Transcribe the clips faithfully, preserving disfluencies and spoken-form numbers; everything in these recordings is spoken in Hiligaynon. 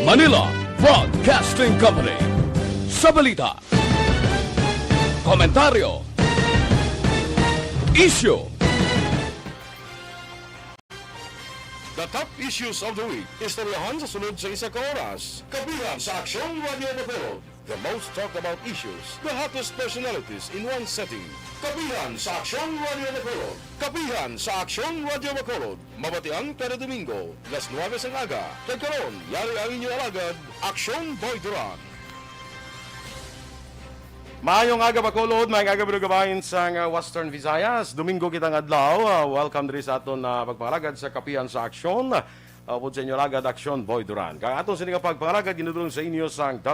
Manila Broadcasting Company. Sa balita, komentaryo, isyu, the top issues of the week. Istoryahan sa sunod sa isa ka oras. Kapihan sa Aksyon Radio Bacolod. The most talked about issues, the hottest personalities in one setting. Kapihan sa Aksyon Radio Bacolod. Kapihan sa Aksyon Radio Bacolod. Mabatian kada Domingo, las nuebe sang aga. Kag karon, yari ang inyo alagad, Aksyon Boy Duran. Maayong aga, Bacolod. Maayong aga, mga kababayan sang, ah, Western Visayas. Domingo kita nga adlaw. Ah, welcome diri sa aton, ah, pagpangalagad sa Kapihan sa Aksyon. Ah, upod sa inyo alagad, Aksyon Boy Duran. Kag aton sini nga pagpangalagad ginudulong sa inyo sang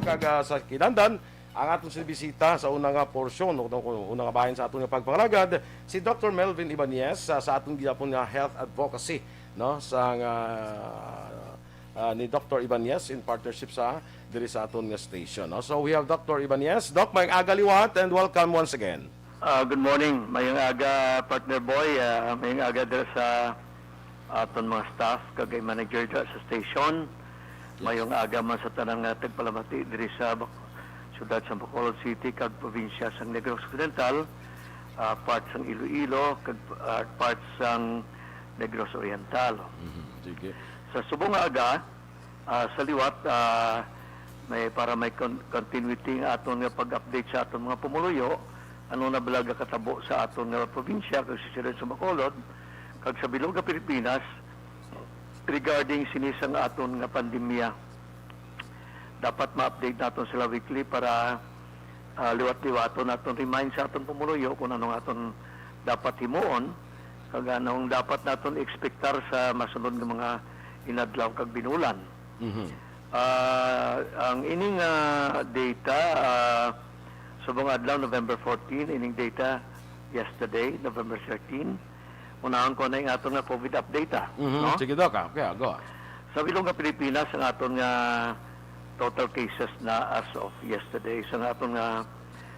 Kag, ah, sa kinahanglan, ang aton sini bisita sa una nga porsyon, o, o, una nga bahin sa aton nga pagpangalagad, si Doktor Melvin Ibanez, ah, sa aton gihapon nga health advocacy, no, sa nga, ah, ni Doktor Ibanez in partnership sa diri sa aton nga station, no? So we have Doktor Ibanez. Doc, maayong aga liwat and welcome once again. Ah, good morning. Mayong aga, partner Boy. Ah, mayong aga dira sa aton mga staff kag kay manager dira sa station. Yes. Mayong aga man sa tanang, ah, tagpalamati diri sa Bac-, siyudad sa Bacolod City kag probinsya sang Negros Occidental, ah, part sang Iloilo kag, ah, part sang Negros Oriental. Mhm, sige. Sa subong nga aga, ah, sa liwat, ah, may, para may con-, continuity nga aton nga pag-update sa aton mga pumuluyo, ano na bala nga katabo sa aton nga probinsya kag sa siyudad sa Bacolod kag sa bilog nga Pilipinas regarding sini sang aton nga pandemya. Dapat ma-update naton sila weekly para, ah, liwat-liwaton naton remind sa aton pumuluyo kung ano nga aton dapat himuon kag anong dapat naton ekspektar sa masunod nga mga inadlaw kag binulan. Mhm. Ah, ang ining, ah, data, ah, subong adlaw, November fourteen, ining data yesterday, November thirteen. Unahon ko na yung aton nga COVID update, ah, Mhm. no? Sige, Doc, ah. Okay, ah, go, ah. Sa bilog nga Pilipinas, ang aton nga total cases na as of yesterday, sa nga aton nga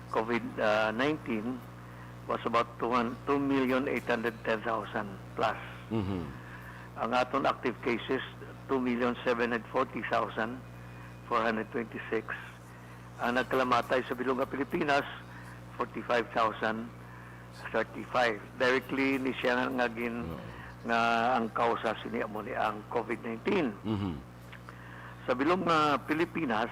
COVID, ah, nineteen was about two hun-, two million eight hundred ten thousand plus. Mhm. Ang aton active cases, two million seven hundred forty thousand four hundred twenty-six. Ang nagkalamatay sa bilog nga Pilipinas, forty-five thousand thirty-five. Directly ni siya nga gin-, Oo. nga ang kausa sini amo ni ang COVID nineteen. Mhm. Sa bilog nga Pilipinas,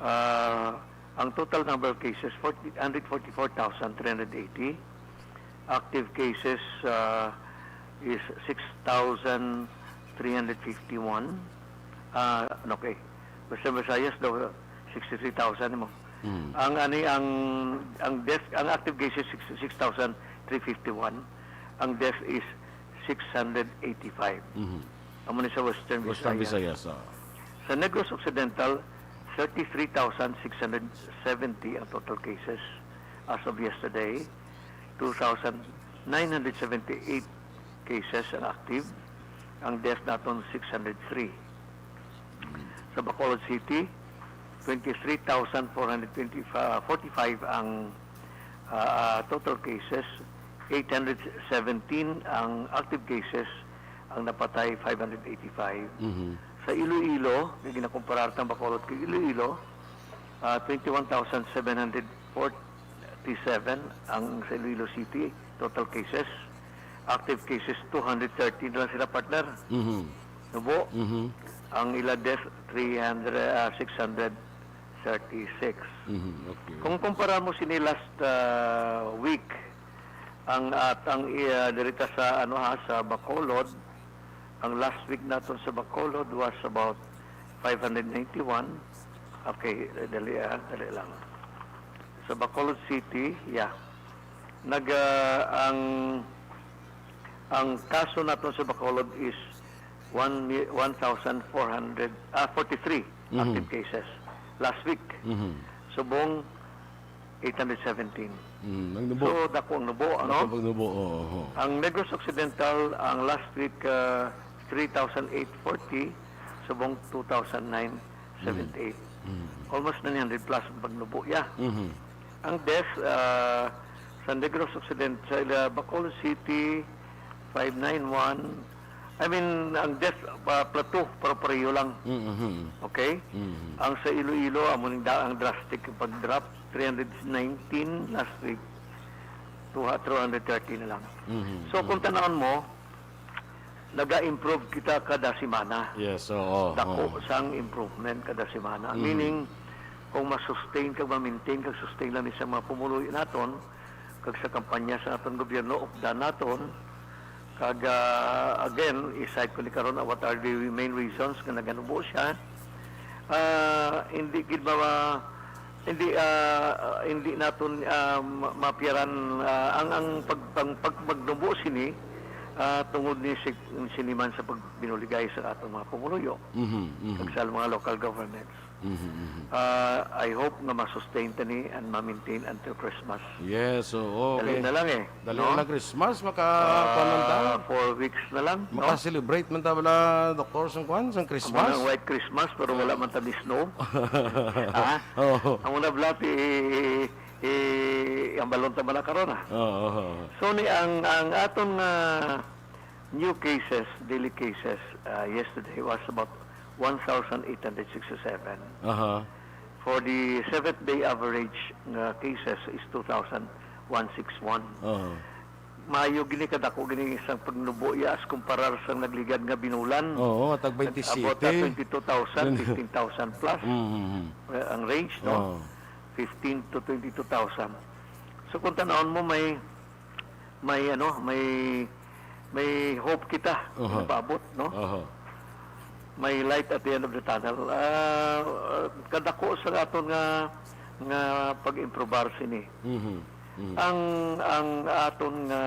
ah, ang total number of cases, forty, hundred forty-four thousand three hundred eighty. Active cases, ah, is six thousand three hundred fifty-one. Ah, ano, okay. Western Visayas daw, sixty-three thousand mo. Hmm. Ang, ani, ang, ang death, ang active cases, sixty-six thousand three fifty-one. Ang death is six hundred eighty-five. Mhm. Amo ni sa Western Western Visayas. Visayas, ah. Sa Negros Occidental, thirty-three thousand six hundred seventy ang total cases as of yesterday. Two thousand nine hundred seventy-eight cases ang active. Ang death naton, six hundred three. Sa Bacolod City, twenty-three thousand four hundred twenty-five, forty-five ang, ah, total cases, eight hundred seventeen ang active cases, ang napatay, five hundred eighty-five. Mhm. Sa Iloilo, nga ginakumparar tang Bacolod kag Iloilo, ah, twenty-one thousand seven hundred forty-seven ang sa Iloilo City, total cases. Active cases, two hundred thirty na lang sila, partner. Mhm. Nubo. Mhm. Ang ila death, three hundred, ah, six hundred thirty-six. Mhm. Okay. Kung kumpara mo sini last, ah, week, ang, at ang, ah, diri ta sa, ano, ha, sa Bacolod, ang last week naton sa Bacolod was about five hundred ninety-one. Okay, dali, ah, dali lang. Sa Bacolod City, yeah. Nag, ah, ang, ang kaso naton sa Bacolod is one mi-, one thousand four hundred, ah, forty-three Mhm. active cases last week. Mhm. Subong, eight hundred seventeen. Mm, ang nubo. So, dako ang nubo, ano? Dako ang nubo, oo, oo. Ang Negros Occidental, ang last week, ah, three thousand eight forty, subong two thousand nine seventy-eight. Mm. Mm. Almost nine hundred plus ang pagnubo, yeah. Mhm. Ang death, ah, sa Negros Occidental, sa ila Bacolod City, five nine one. I mean, ang death, ah, plateau, pare-pareho lang. Mhm. Okay? Mhm. Ang sa Iloilo, amo ning da-, ang drastic ang pag-drop, three hundred nineteen last week, two, three hundred thirty na lang. Mhm. So, kung Mhm. tanawon mo, naga-improve kita kada semana. Yes, oo, Dako oo. sang improvement kada semana. Mhm. Meaning, kung ma-sustain kag ma-maintain kag sustain lang ni sa mga pumuluyo naton, kag sa kampanya sa aton gobyerno, updan naton. Kag, ah, again, i-cite ko ni karon, ah, what are the main reasons nga naganubo siya? Ah, hindi gid ma-, hindi, ah, hindi naton, ah, ma-, mapiyaran, ah, ang, ang pag-, pag-, pag-, pagnubo sini, ah, tungod ni si-, sini man sa pagbinuligay sa atong mga pumuluyo. Mhm, mhm. Kag sa mga local governments. Mhm, mhm. Ah, I hope nga ma-sustain ta ni and ma-maintain until Christmas. Yes, oo, Dali okay. na lang eh, Dali no? na lang Christmas, maka, Ah, kuwan man ta. four weeks na lang, no? Maka-celebrate man ta bala, Doktor, sang kuwan, sang Amo Christmas? nang white Christmas, pero wala man ta ni snow. Ha? Oo. Amo na bala, i-, i-, i-, ang balon ta man na karon, ah. Oo, oo, oo. So, ni ang, ang aton nga new cases, daily cases, ah, yesterday was about one thousand eight hundred sixty-seven. Aha. For the seventh day average nga cases is two thousand one six one. Aha. Maayo gini, kadako gini sang pagnubo ya as kumparar sang nagligad nga binulan. Oo, tag Nag-abot na twenty-seven. twenty-two thousand, fifteen thousand plus, Mm, mm, mm. eh, ang range, no? Oo. Fifteen to twenty-two thousand. So, kung tanawon mo, may, may, ano, may, may hope kita nga Aha. paabot, no? Aha. May light at the end of the tunnel. Ah, kadako sa aton nga, nga pag-improbar sini. Mhm. Mhm. Ang, ang aton nga,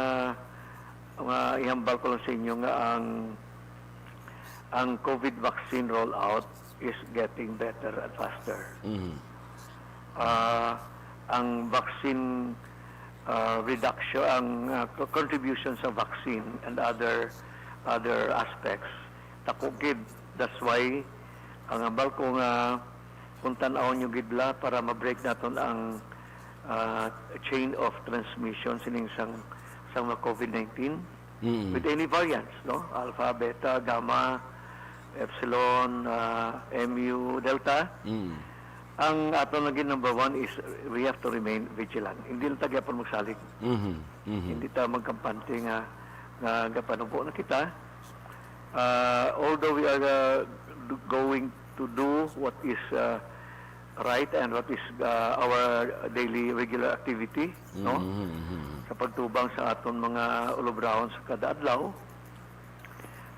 nga ihambal ko lang sa inyo nga ang, ang COVID vaccine rollout is getting better and faster. Mhm. Ah, ang vaccine, ah, reduction, ang, ah, co-, contribution sa vaccine and other, other aspects, dako gid. That's why, ang hambal ko nga, kung tan-awon nyo gid la, para ma-break naton ang, ah, chain of transmission sining sang, sang mga COVID nineteen, Mm. with any variants, no? Alpha, Beta, Gamma, Epsilon, ah, Mu, Delta. Mm. Ang ato lagi number one is we have to remain vigilant. Hindi lang ta gyapon magsalig. Mhm, mhm. Hindi ta magkampante nga, nga gapanubo na kita. Ah, although we are, ah, do-, going to do what is, ah, right and what is, ah, our daily regular activity, no? Mhm, mhm. Sa pagtubang sa aton mga ulubrahon sa kada adlaw,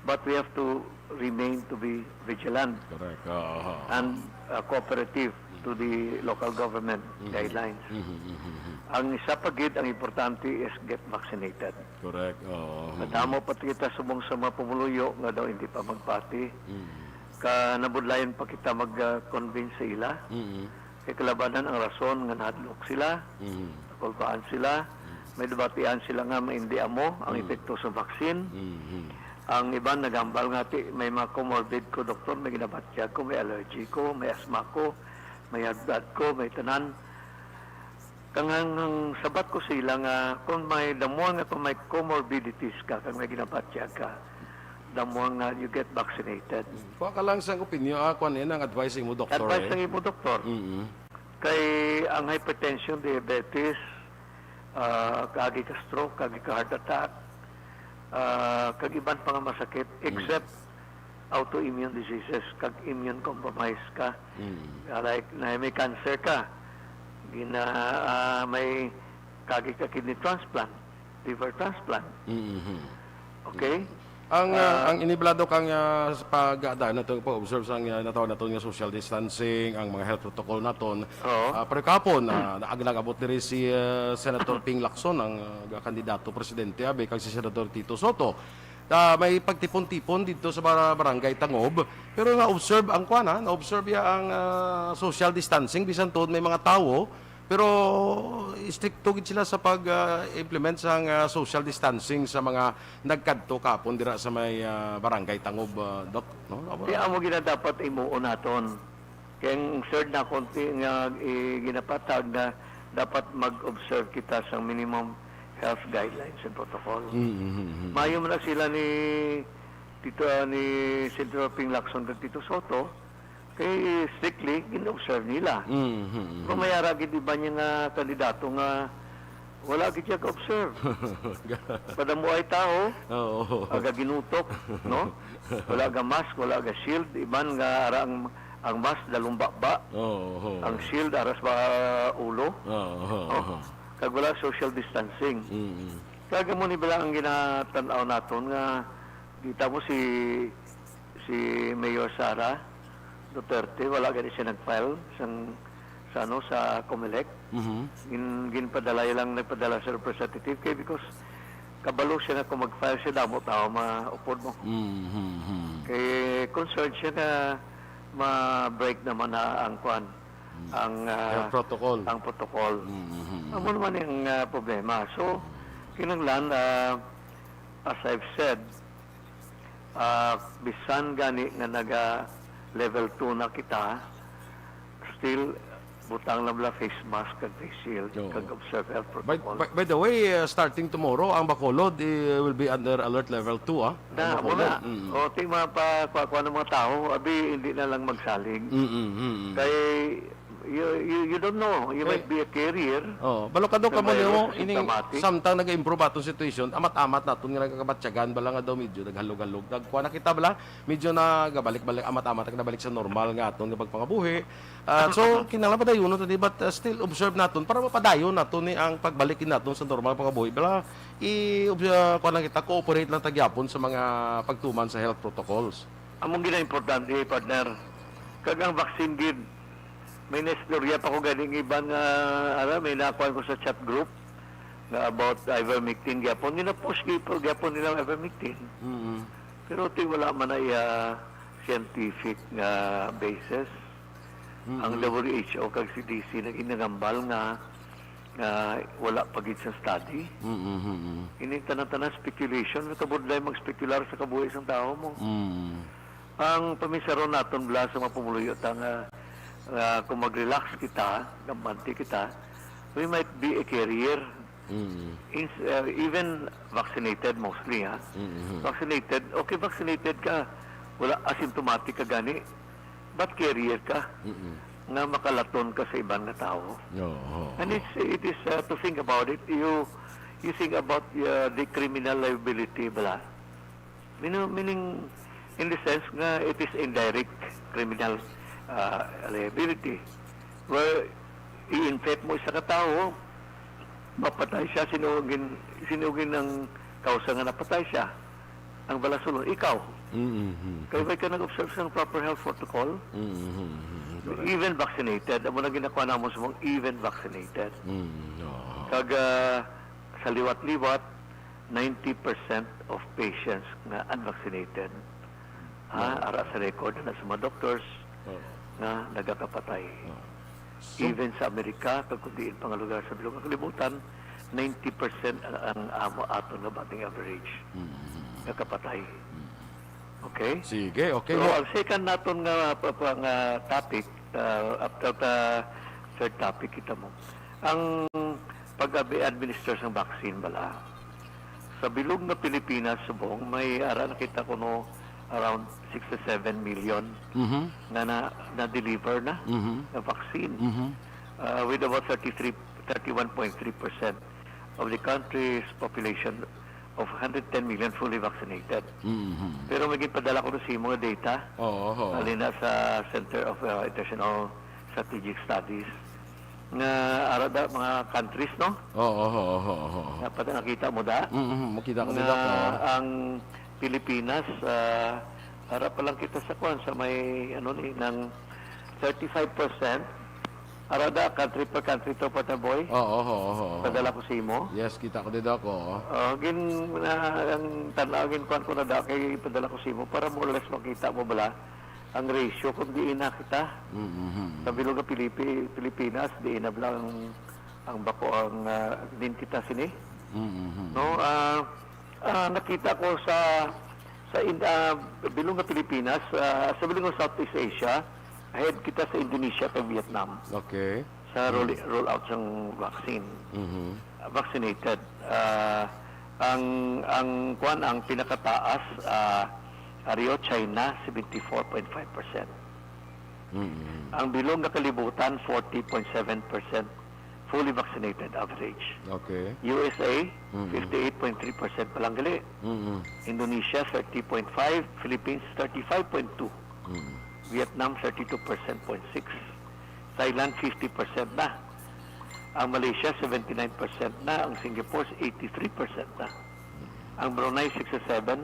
but we have to remain to be vigilant Correct. Oo, oo, oo. and, ah, cooperative to the local government Mhm. guidelines. Mhm, mhm, mhm. Ang isa pa gid, ang importante is get vaccinated. Correct. Oo. Madamo pa kita subong sa mga pumuluyo nga daw hindi pa magpati. Mhm. Ka nabudlayan pa kita mag, ah, convince sa ila. Mhm. Kay kalabanan ang rason nga nahadlok sila, Mhm. nakulbaan sila, Mhm. may nabatian sila nga maindi amo ang Mhm. epekto sa vaccine. Mhm. Ang iban nagambal nga, "Ti, may mga comorbid ko, doktor, may ginabatyag ko, may allergy ko, may asma ko, may hagdat ko, may tanan." Kang ang, ang sabat ko sa ila nga, kung may damuhan nga, kung may comorbidities ka, kag may ginabatyag ka, damuhan nga you get vaccinated. Kuha ka lang sang opinyon, ah, kuwan, yan ang advice sa imo doktor, Advice eh. Sa imo doktor. Mm-mm. Kay ang hypertension, diabetes, ah, kaagi ka stroke, kaagi ka heart attack, ah, kag iban pa nga masakit, Mm. except autoimmune diseases, kag immune compromised ka. Mm. Ah, like, na may cancer ka, gina-, ah, may kagi ka kidney transplant, liver transplant. Mm-hmm. Okay? Ang, ah, Ah, ang inibalado kang, ah, sa pag-, ah, nato pag-observe sang, ah, natawag naton nga social distancing, ang mga health protocol naton. Oo. Ah, pero kahapon, ah, na-, nag-abot diri si, ah, Senator Ping Lacson, ang, ah, kandidato presidente, abi, kag si Senador Tito Soto. Ah, may pagtipon-tipon didto sa bar-, Barangay Tangob, pero na-observe ang kuan, ah, na-observe ya ang, ah, social distancing, bisan tuod may mga tawo, pero istrikto gid sila sa pag, ah, implement sang, ah, social distancing sa mga nagkadto kahapon dira sa may, ah, Barangay Tangob, ah, Doc, no? Amo Kaya na. amo gina dapat imuon naton. Kaya ang third na konti nga, eh, ginapatag na dapat mag-observe kita sa minimum health guidelines and protocol. Mm, mm, mm, mm. Mayo man na sila ni Tito, ni Senator Ping Lacson kag Tito Soto, kay strictly gin-observe nila. Mm, mm, mm. Pero may ara gid iba niya nga kandidato nga wala gid siya ka-observe. Padamuay tawo, Oo. aga ginutok, no? Wala ga mask, wala ga shield, iban nga ara ang, ang mask dalong baba, Oo. ang shield aras ba ulo, Oo. oh, kag wala social distancing. Mm. Kag amo ni bala ang ginatan-aw naton nga kita mo si, si Mayor Sara Duterte, wala gani siya nag-file sang, sa, ano, sa Comelec. Mhm. Gin-, ginpadala lang, nagpadala sa representative kay because kabalo siya nga kung mag-file siya, damo tao maupod mo. Mhm. Kay concerned siya nga ma-break naman na ang kwan, Mm. ang, ah, Ang protocol. ang protocol. Mhm. Amo naman yung, ah, problema. So, kinahanglan, ah, as I've said, ah, bisan gani nga naga level two na kita, still butang lang bala face mask kag face shield, Oo. kag observe health By, protocol. by, by the way, uh, starting tomorrow, ang Bacolod, eh, will be under alert level two, ah. Ang Na, Bacolod. muna. Mm. O, ting mga pa, kuha, kuha ng mga tao, abi, hindi na lang magsalig. Mm, mm, mm. Kay, you, you, you don't know. You Eh, might be a carrier. Oh, balo ka daw Sa kamo may nimo, ining symptomatic. samtang nag-improve atong situation, amat-amat naton nga nagakabatyagan, bala nga daw medyo naghalog-halog. Nagkuha na kita, bala, medyo na gabalik-balik, amat-amat, nabalik sa normal nga aton nga pagpangabuhi. Ah, so, kinahanglan padayonon ta ni, but, ah, still observe naton para mapadayon naton ni ang pagbalik naton sa normal nga pangabuhi. Bala, i-, ob-, ah, kuwan lang kita, cooperate lang ta gyapon sa mga pagtuman sa health protocols. Among gina-importante, partner, kag ang vaccine gid, may naistorya pa ko ganing iban nga, ara, may nakuha ko sa chat group nga about ivermectin gyapon. Gina-push gyapon, gyapon nila ang ivermectin. Mm. Pero ti wala man na iya scientific nga basis. Mm. Ang W H O kag C D C naging nangambal nga, nga wala pa gid sa study. Mm, mm, mm. Ining tanan-tanan speculation, kabudlay mag-specular sa kabuhi sang tawo mo. Mm. Ang pamisaron naton bala sa mga pumuluyo ta nga, nga kung mag-relax kita, gambante kita, we might be a carrier. Mm. Ins-, uh, even vaccinated mostly, ha? Mm-hmm. Vaccinated, okay, vaccinated ka, wala, asymptomatic ka gani, but carrier ka, Mm-mm. nga makalaton ka sa iban nga tawo. Oo, oo, And oo. it's, it is, uh, to think about it, you, you think about, uh, the criminal liability, bala. Mino-, meaning, in the sense nga it is indirect criminal, ah, liability. Where i-infect mo isa ka tawo, mapatay siya, sino gin-, sino gin ang kausa nga napatay siya? Ang balasulon, ikaw. Mm-hmm. Kay wala ka nag-observe sa proper health protocol. Mm-hmm. Correct. Even vaccinated, amo na ginakuha namo sa mga even vaccinated. Mm, oo. Kag, ah, sa liwat-liwat, ninety percent of patients nga unvaccinated, ha, Oo. ara sa record na sa mga doctors Oo. nga nagakapatay. Oo. So Even sa Amerika, kag kung diin pa nga lugar sa bilog nga kalibutan, ninety percent ang, ang amo aton nga batting average Mm. nga kapatay. Mm. Okay? Sige, okay So, mo. ang second naton nga, pa, pa, nga topic, ah, after ta third topic kita mo. Ang pag-administer sang vaccine bala. Sa bilog nga Pilipinas, subong, may ara na kita kuno around six to seven million Mhm. nga na, na-deliver na Mhm. na vaccine. Mhm. Uh, with about thirty-three, thirty-one point three percent of the country's population of hundred ten million fully vaccinated. Mhm. Pero may gipadala ko sa imo nga data, Oo, oo. Halin na sa Center of uh, International Strategic Studies, nga ara da mga countries, no? Oo, oo, oo, oo. Dapat nakita mo da? Mhm, makita ko Nga dito ako. Ang Pilipinas, ah, ara pa lang kita sa kwan, sa may, ano ni, ng thirty-five percent. Ara da, country per country to, partner boy. Oo, oo, oo, oo. Padala ko sa imo. Yes, kita ko dito ako. Ah, gin, na, ang tanaw, gin kwan ko na da, kay padala ko sa imo para more or less makita mo bala ang ratio kung diin na kita. Mhm. Sa bilog nga Pilipi-, Pilipinas, diin na bala ang, ang bako ang ah, din kita sini. Mhm. No, ah, ah, nakita ko sa sa in, ah, bilog nga Pilipinas, ah, sa bilog nga Southeast Asia, ahead kita sa Indonesia kag Vietnam Okay. sa roll, roll out sang vaccine. Mhm. Ah, vaccinated. Ah, ang ang kuan ang pinakataas ah, ariyo China seventy-four point five percent. Mhm. Ang bilog nga kalibutan forty point seven percent fully vaccinated average. Okay. U S A Mhm. fifty-eight point three percent pa lang gali. Mhm. Indonesia thirty point five, Philippines thirty-five point two, Mhm. Vietnam thirty-two percent point six, Thailand fifty percent na. Ang Malaysia seventy-nine percent na, ang Singapore eighty-three percent na. Ang Brunei sixty-seven,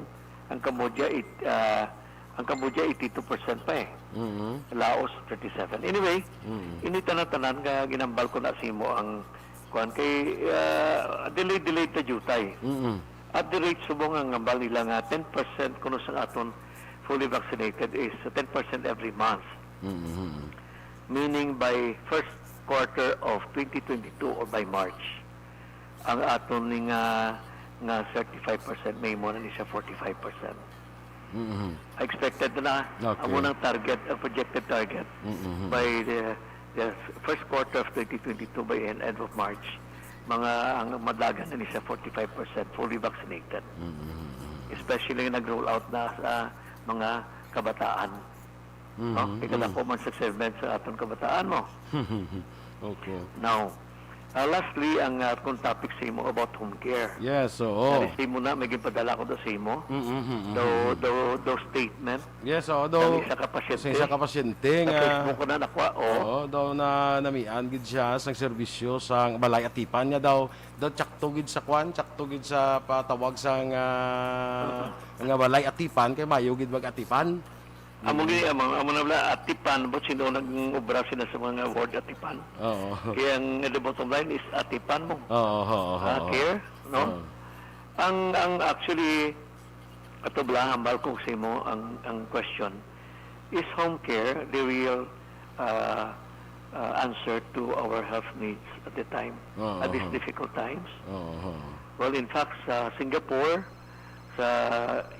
ang Cambodia eight, ah, ang Cambodia eighty-two percent pa eh. Mhm. Laos thirty-seven. Anyway, Mhm. ini tanan-tanan nga ginambal ko na sa imo ang kuan kay ah, delay-delay ta jutay. Mhm. At the rate subong ang hambal nila nga ten percent kuno sang aton fully vaccinated is ten percent every month. Mhm. Meaning by first quarter of twenty twenty-two or by March, ang aton ni nga nga thirty-five percent may mo na ni siya forty-five percent. Mhm. Expected na Okay. amo nang target, ang projected target Mhm. by the, the first quarter of twenty twenty-two, by end, end of March, mga ang madlagan na ni siya forty-five percent fully vaccinated. Mhm. Especially yung nag-roll out na sa mga kabataan. No? Mhm. Ikaw na po man sa segment sa atong kabataan mo. Okay. Now, ah, lastly, ang ah, kung topic sa imo about home care. Yes, oo. Nari sa imo na, may gipadala ko do sa imo. Mhm, mhm, Do, mhm. do, do statement. Yes, oo, Sa daw isa ka pasyente. sa isa ka pasyente Sa nga Facebook ko na nakuha, oh. Oo, daw na namian gid siya sang serbisyo sang balay atipan niya daw. Daw tsakto gid sa kwan, tsakto gid sa patawag sang ah, nga balay atipan kay mayo gid mag-atipan. Amo gid, amo, amo na bala, atipan, but sino nag-obra sila sa mga word atipan? Oo. Kaya ang the bottom line is atipan mo. Oo, oo, oo. Ah, care, no? Oo. Ang ang actually ato bala hambal ko sa imo ang ang question is home care the real uh, uh, answer to our health needs at the time Oo, at these oo. Difficult times? Oo. Well, in fact, sa Singapore, sa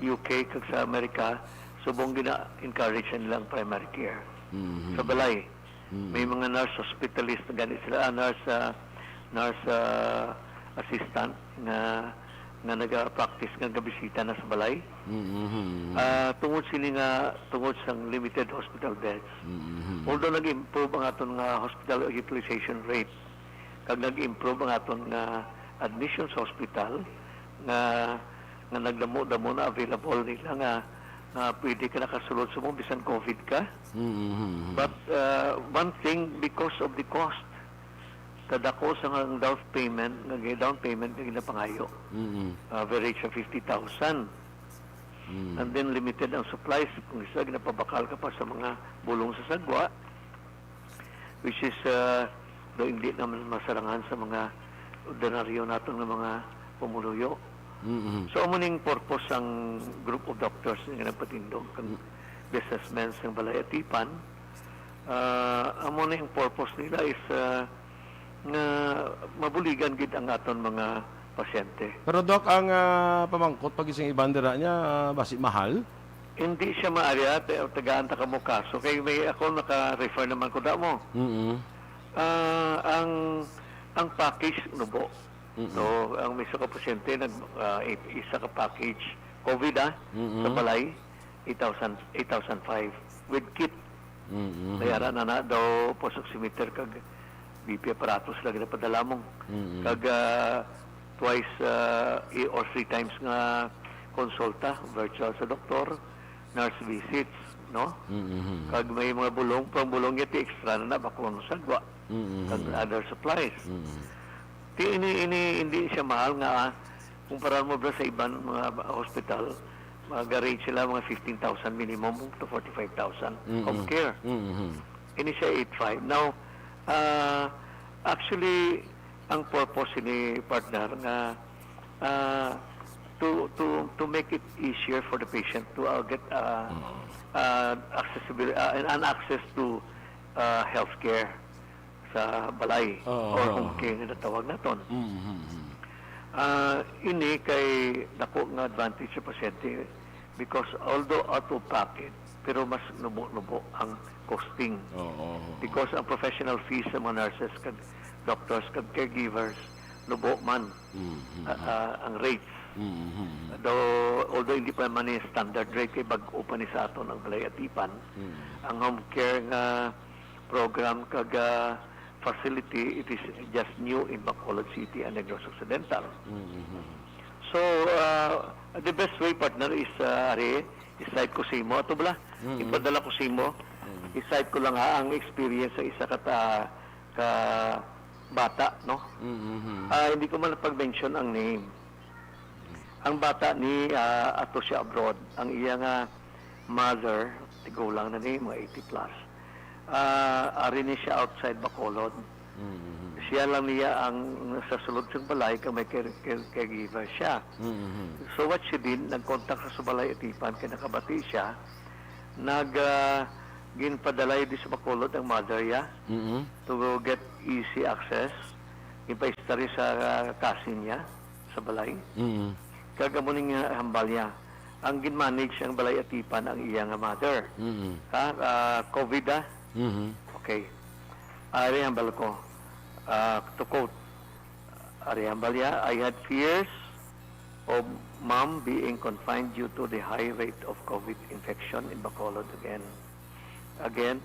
U K, kag sa Amerika, subong gina-encourage nilang primary care Mhm. sa balay. Mhm. May mga nurse hospitalist na gani sila, ah, nurse ah, nurse ah, assistant nga nga naga-practice nga gabisita na sa balay. Mhm. Ah, tungod sini nga tungod sang limited hospital beds. Mhm. Although nag-improve ang aton nga hospital utilization rate, kag nag-improve ang aton nga admission sa hospital, nga nga nagdamo-damo na available nila nga nga pwede ka nakasulod sa mo bisan covid ka. Mhm. But uh, one thing, because of the cost, kadako sa nga ang down payment, nga gi- down payment nga ginapangayo, Mhm. average sa fifty thousand. Mhm. And then limited ang supplies, kung isa ginapabakal ka pa sa mga bulong sa sagwa, which is uh, do hindi naman masarangan sa mga ordinaryo naton nga mga pumuluyo. Mhm. So amo ning purpose sang group of doctors nga nagpatindog kag businessmen sang Balay Atipan. Ah, amo ning purpose nila is ah, nga mabuligan gid ang aton mga pasyente. Pero Doc, ang ah, pamangkot pag isang iban dira niya, ah, basi mahal? Hindi siya maarya, te- tagaan ta kamo kaso kay may ako naka-refer naman ko damo. Mhm. Ah, ang ang package nubo. Mhm. So, ang may isa ka pasyente nag ah, i- isa ka package covid ah, Mhm. sa balay eight thousand, eight thousand five with kit. Mhm. May ara na na daw pulse oximeter kag B P apparatus lagi na padala mong. Mhm. Kag ah, twice, uh, i-, or three times nga konsulta, virtual sa doktor, nurse visits, no? Mm-hmm. Kag may mga bulong, pang bulong niya, ti extra na, bakon sa gwa, Mm-hmm. kag other supplies. Mm-hmm. Ti ini, ini, hindi siya mahal nga, ah, kumpara mo ba sa iban mga hospital, mag-arrange sila mga fifteen thousand minimum to forty-five thousand Mm-hmm. home care. Mm-hmm. Ini siya eight five. Now, ah, actually, ang purpose ni partner nga, ah, to, to, to make it easier for the patient to, uh, get, uh, Mm. uh, accessible, uh, an, an access to, uh, healthcare sa balay Oo, or oo. home care nga natawag naton. Mm, mm, mm. Ah, ini kay dako nga advantage sa pasyente because although out of pocket, pero mas nubo-nubo ang costing. Oo, oo, oo. Because ang professional fees sa mga nurses kag doctors kag caregivers, nubo man, Mm, mm, ah, mm. ah, ang rates. Mm, mm, mm. Though, although hindi pa man ni standard rate kay bag-o pa ni sa aton ang Balay Atipan, Mm. ang home care nga program kag, ah, facility, it is just new in Bacolod City and Negros Occidental. Mm, mm, mm. So, ah, the best way, partner, is, ah, ari, i-cite ko sa imo. Ato bala, Mm. ipadala ko sa imo. Mm. I-cite ko lang, ha, ang experience sa isa ka ta-, ka bata, no? Mm, mm, mm. Ah, hindi ko man pag-mention ang name. Ang bata ni, ah, ato siya abroad. Ang iya nga mother, tigulang na ni, mga eighty plus. Ah, ari ni siya outside Bacolod. Mm, mm, mm. Siya lang niya ang sa sulod sang balay, kay may care-, care-, caregiver siya. Mm, mm, mm. So what she did, nag-contact sa Balay Atipan, kay nakabati siya. Nag, ah, ginpadalay di sa Bacolod ang mother niya Mm, mm. to get easy access. Ginpaista rin sa, ah, cousin niya sa balay. Mm. Kag amo ning, ah, hambal niya. Ang ginmanage ang Balay Atipan ang iya nga mother. Mm. Ha? Ah, COVID, ah? Mhm. Okay. Ari hambal ko. Ah, to quote, ari hambal niya, "I had fears of mom being confined due to the high rate of COVID infection in Bacolod again." Again,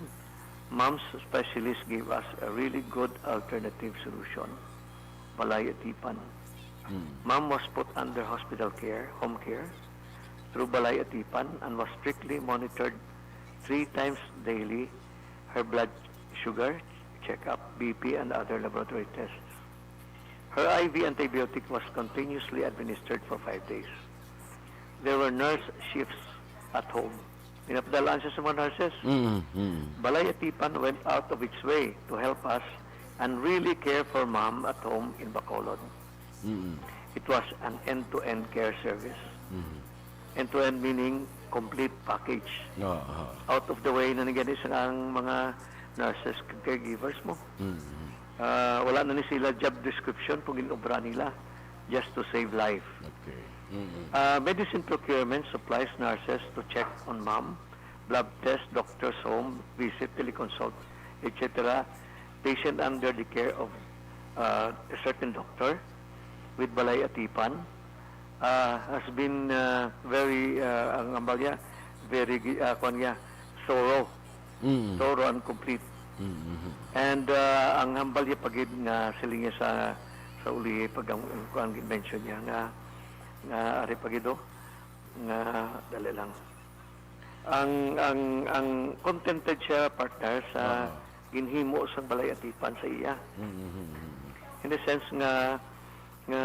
mom's specialist gave us a really good alternative solution, Balay Atipan. Hmm. Mom was put under hospital care, home care, through Balay Atipan and was strictly monitored three times daily, her blood sugar checkup, B P, and other laboratory tests. Her I V antibiotic was continuously administered for five days. There were nurse shifts at home. Pinapadalaan siya sa mga nurses. Mm, mm. Balay Atipan went out of its way to help us and really care for mom at home in Bacolod. Mm. It was an end-to-end care service. Mm. End-to-end meaning complete package. Ah, ah. Out of the way na ni gani sa ang mga nurses kag caregivers mo. Mm. Ah, wala na ni sila job description kung ginobra nila just to save life. Okay. Mm-mm. Ah, medicine procurement supplies nurses to check on mom, blood test, doctor's home visit, teleconsult, et cetera. Patient under the care of, ah, a certain doctor with Balay Atipan, ah, has been, ah, very, ah, ang ambal niya, very, gi-, ah, kuwan niya, thorough. Mm. Thorough and complete. Mm-hmm. And, ah, ang hambal niya pa gid nga siling niya sa, sa uli, pag ang, ang kuwan gid mention niya nga, nga ari pa gid, oh, nga, dali lang. Ang, ang, ang contented siya, partner, sa Ah. ginhimo sang Balay Atipan sa iya. Mm-hmm. In the sense nga, nga,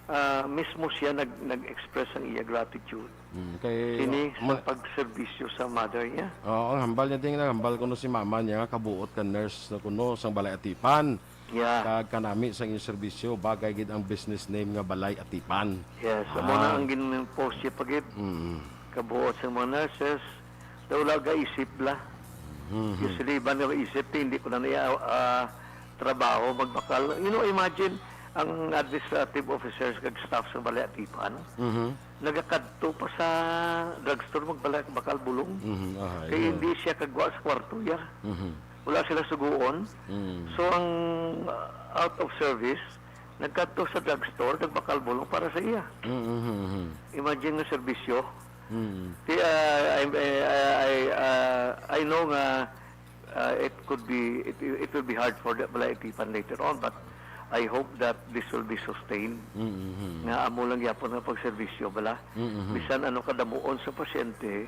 ah, mismo siya nag-, nag-express ang iya gratitude. Mm, kay Sini sa ma- pagserbisyo sa mother niya. Oo, ang hambal niya din, hambal ko no si mama niya nga kabuot ka nurse na kuno sang Balay Atipan. Yeah. Kag kanami sang iyang serbisyo, bagay gid ang business name nga Balay Atipan. Yes, amo Ah. na ang gin-post niya pa gid. Mm. Kabuot sa mga nurses, daw wala gaisip bala. Mhm. Usually, iban nga isip, hindi ko na niya, ah, trabaho, magbakal. You know, imagine, ang administrative officers kag staff sa Balay Atipan, Mhm. nagakadto pa sa drugstore, magbakal bulong. Mhm. Ah, Kay yeah. hindi siya kagwa sa kwarto, ya. Mhm. Wala sila suguon. Mm. So, ang, uh, out of service, nagkadto sa drugstore, nagbakal bulong para sa iya. Mm, mm, mm, mm. Imagine nga serbisyo. Mm. Ti, uh, I, I, I, I, uh, I know nga, uh, it could be, it, it will be hard for the Balay Atipan later on, but I hope that this will be sustained. Mm-hmm. Nga amo lang gyapon nga pagserbisyo bala. Mm-hmm. Bisan ano kadamuon sa pasyente,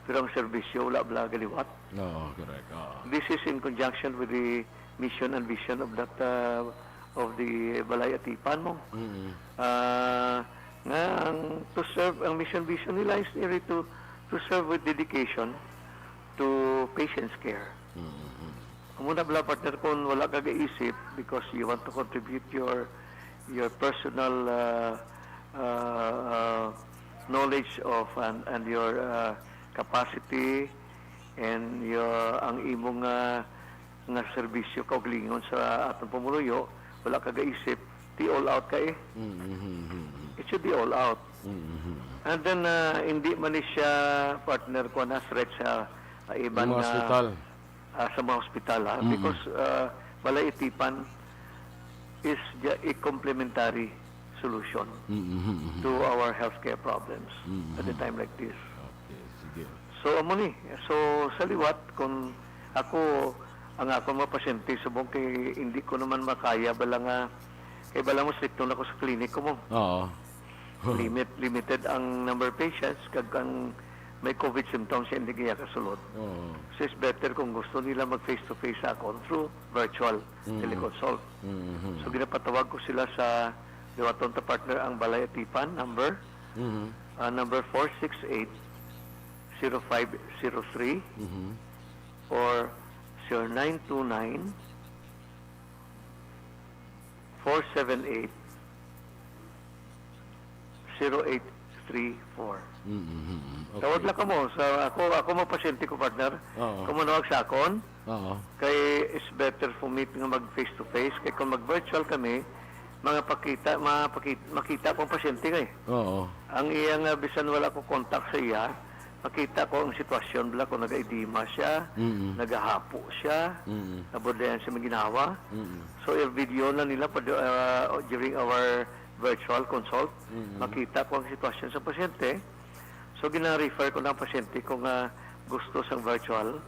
pero ang serbisyo wala bala galiwat. Oo, correct. Oo. This is in conjunction with the mission and vision of that, uh, of the Balay Atipan mo. Mm-hmm. Ah, nga ang to serve, ang mission vision nila is really to, to serve with dedication to patients' care. Mm-hmm. Amo na bala, partner, kung wala ka gaisip because you want to contribute your, your personal, uh, uh, uh, knowledge of and, and your, uh, capacity and your, ang imong, uh, nga serbisyo kaugalingon sa atong pumuluyo, wala ka gaisip, di all out ka eh. Mm-hmm. It should be all out. Mm-hmm. And then, uh, hindi man ni siya, partner, ko na threat sa, uh, iban Mga nga hospital. Ah, sa mga hospital, ha? Mm. Because, ah, Balay Atipan is ju-, a complementary solution Mm, mm, mm. to our healthcare problems Mm, at a mm. time like this. Okay, sige. So, amo ni. So, sa liwat, kung ako, ang akong mga pasyente, subong kay hindi ko naman makaya, bala nga, kay bala mo, stricto na ko sa klinik ko mo. Oo. Limit, limited ang number of patients, kag ang may COVID symptoms, hindi kaya kasulod. Oo. So, it's better kung gusto nila mag face-to-face sa akon through virtual Mm. teleconsult. Mm-hmm. So, ginapatawag ko sila sa liwaton ta, partner, ang Balay Atipan number, Mm-hmm. ah, number four six eight, zero five zero three Mm-hmm. or zero nine two nine, four seven eight, zero eight three four. Mm, mm, mm. Okay. Tawag lang kamo sa ako, ako mo pasyente ko, partner. Oo. Kamo nawag sa akon. Oo. Kay it's better for me nga mag face to face. Kay kung mag virtual kami, mga pakita, mapakit-, makita ko ang pasyente kay. Oo. Ang iya nga bisan wala ko contact sa iya, makita ko ang sitwasyon bala kung nag-edema siya, Mm. nagahapo siya, Mm. nabudlayan siya maginawa. Mm. So, i-video na nila pa do-, ah, during our virtual consult, Mm. makita ko ang sitwasyon sa pasyente. So, gina-refer ko na ang pasyente kung, ah, gusto sang virtual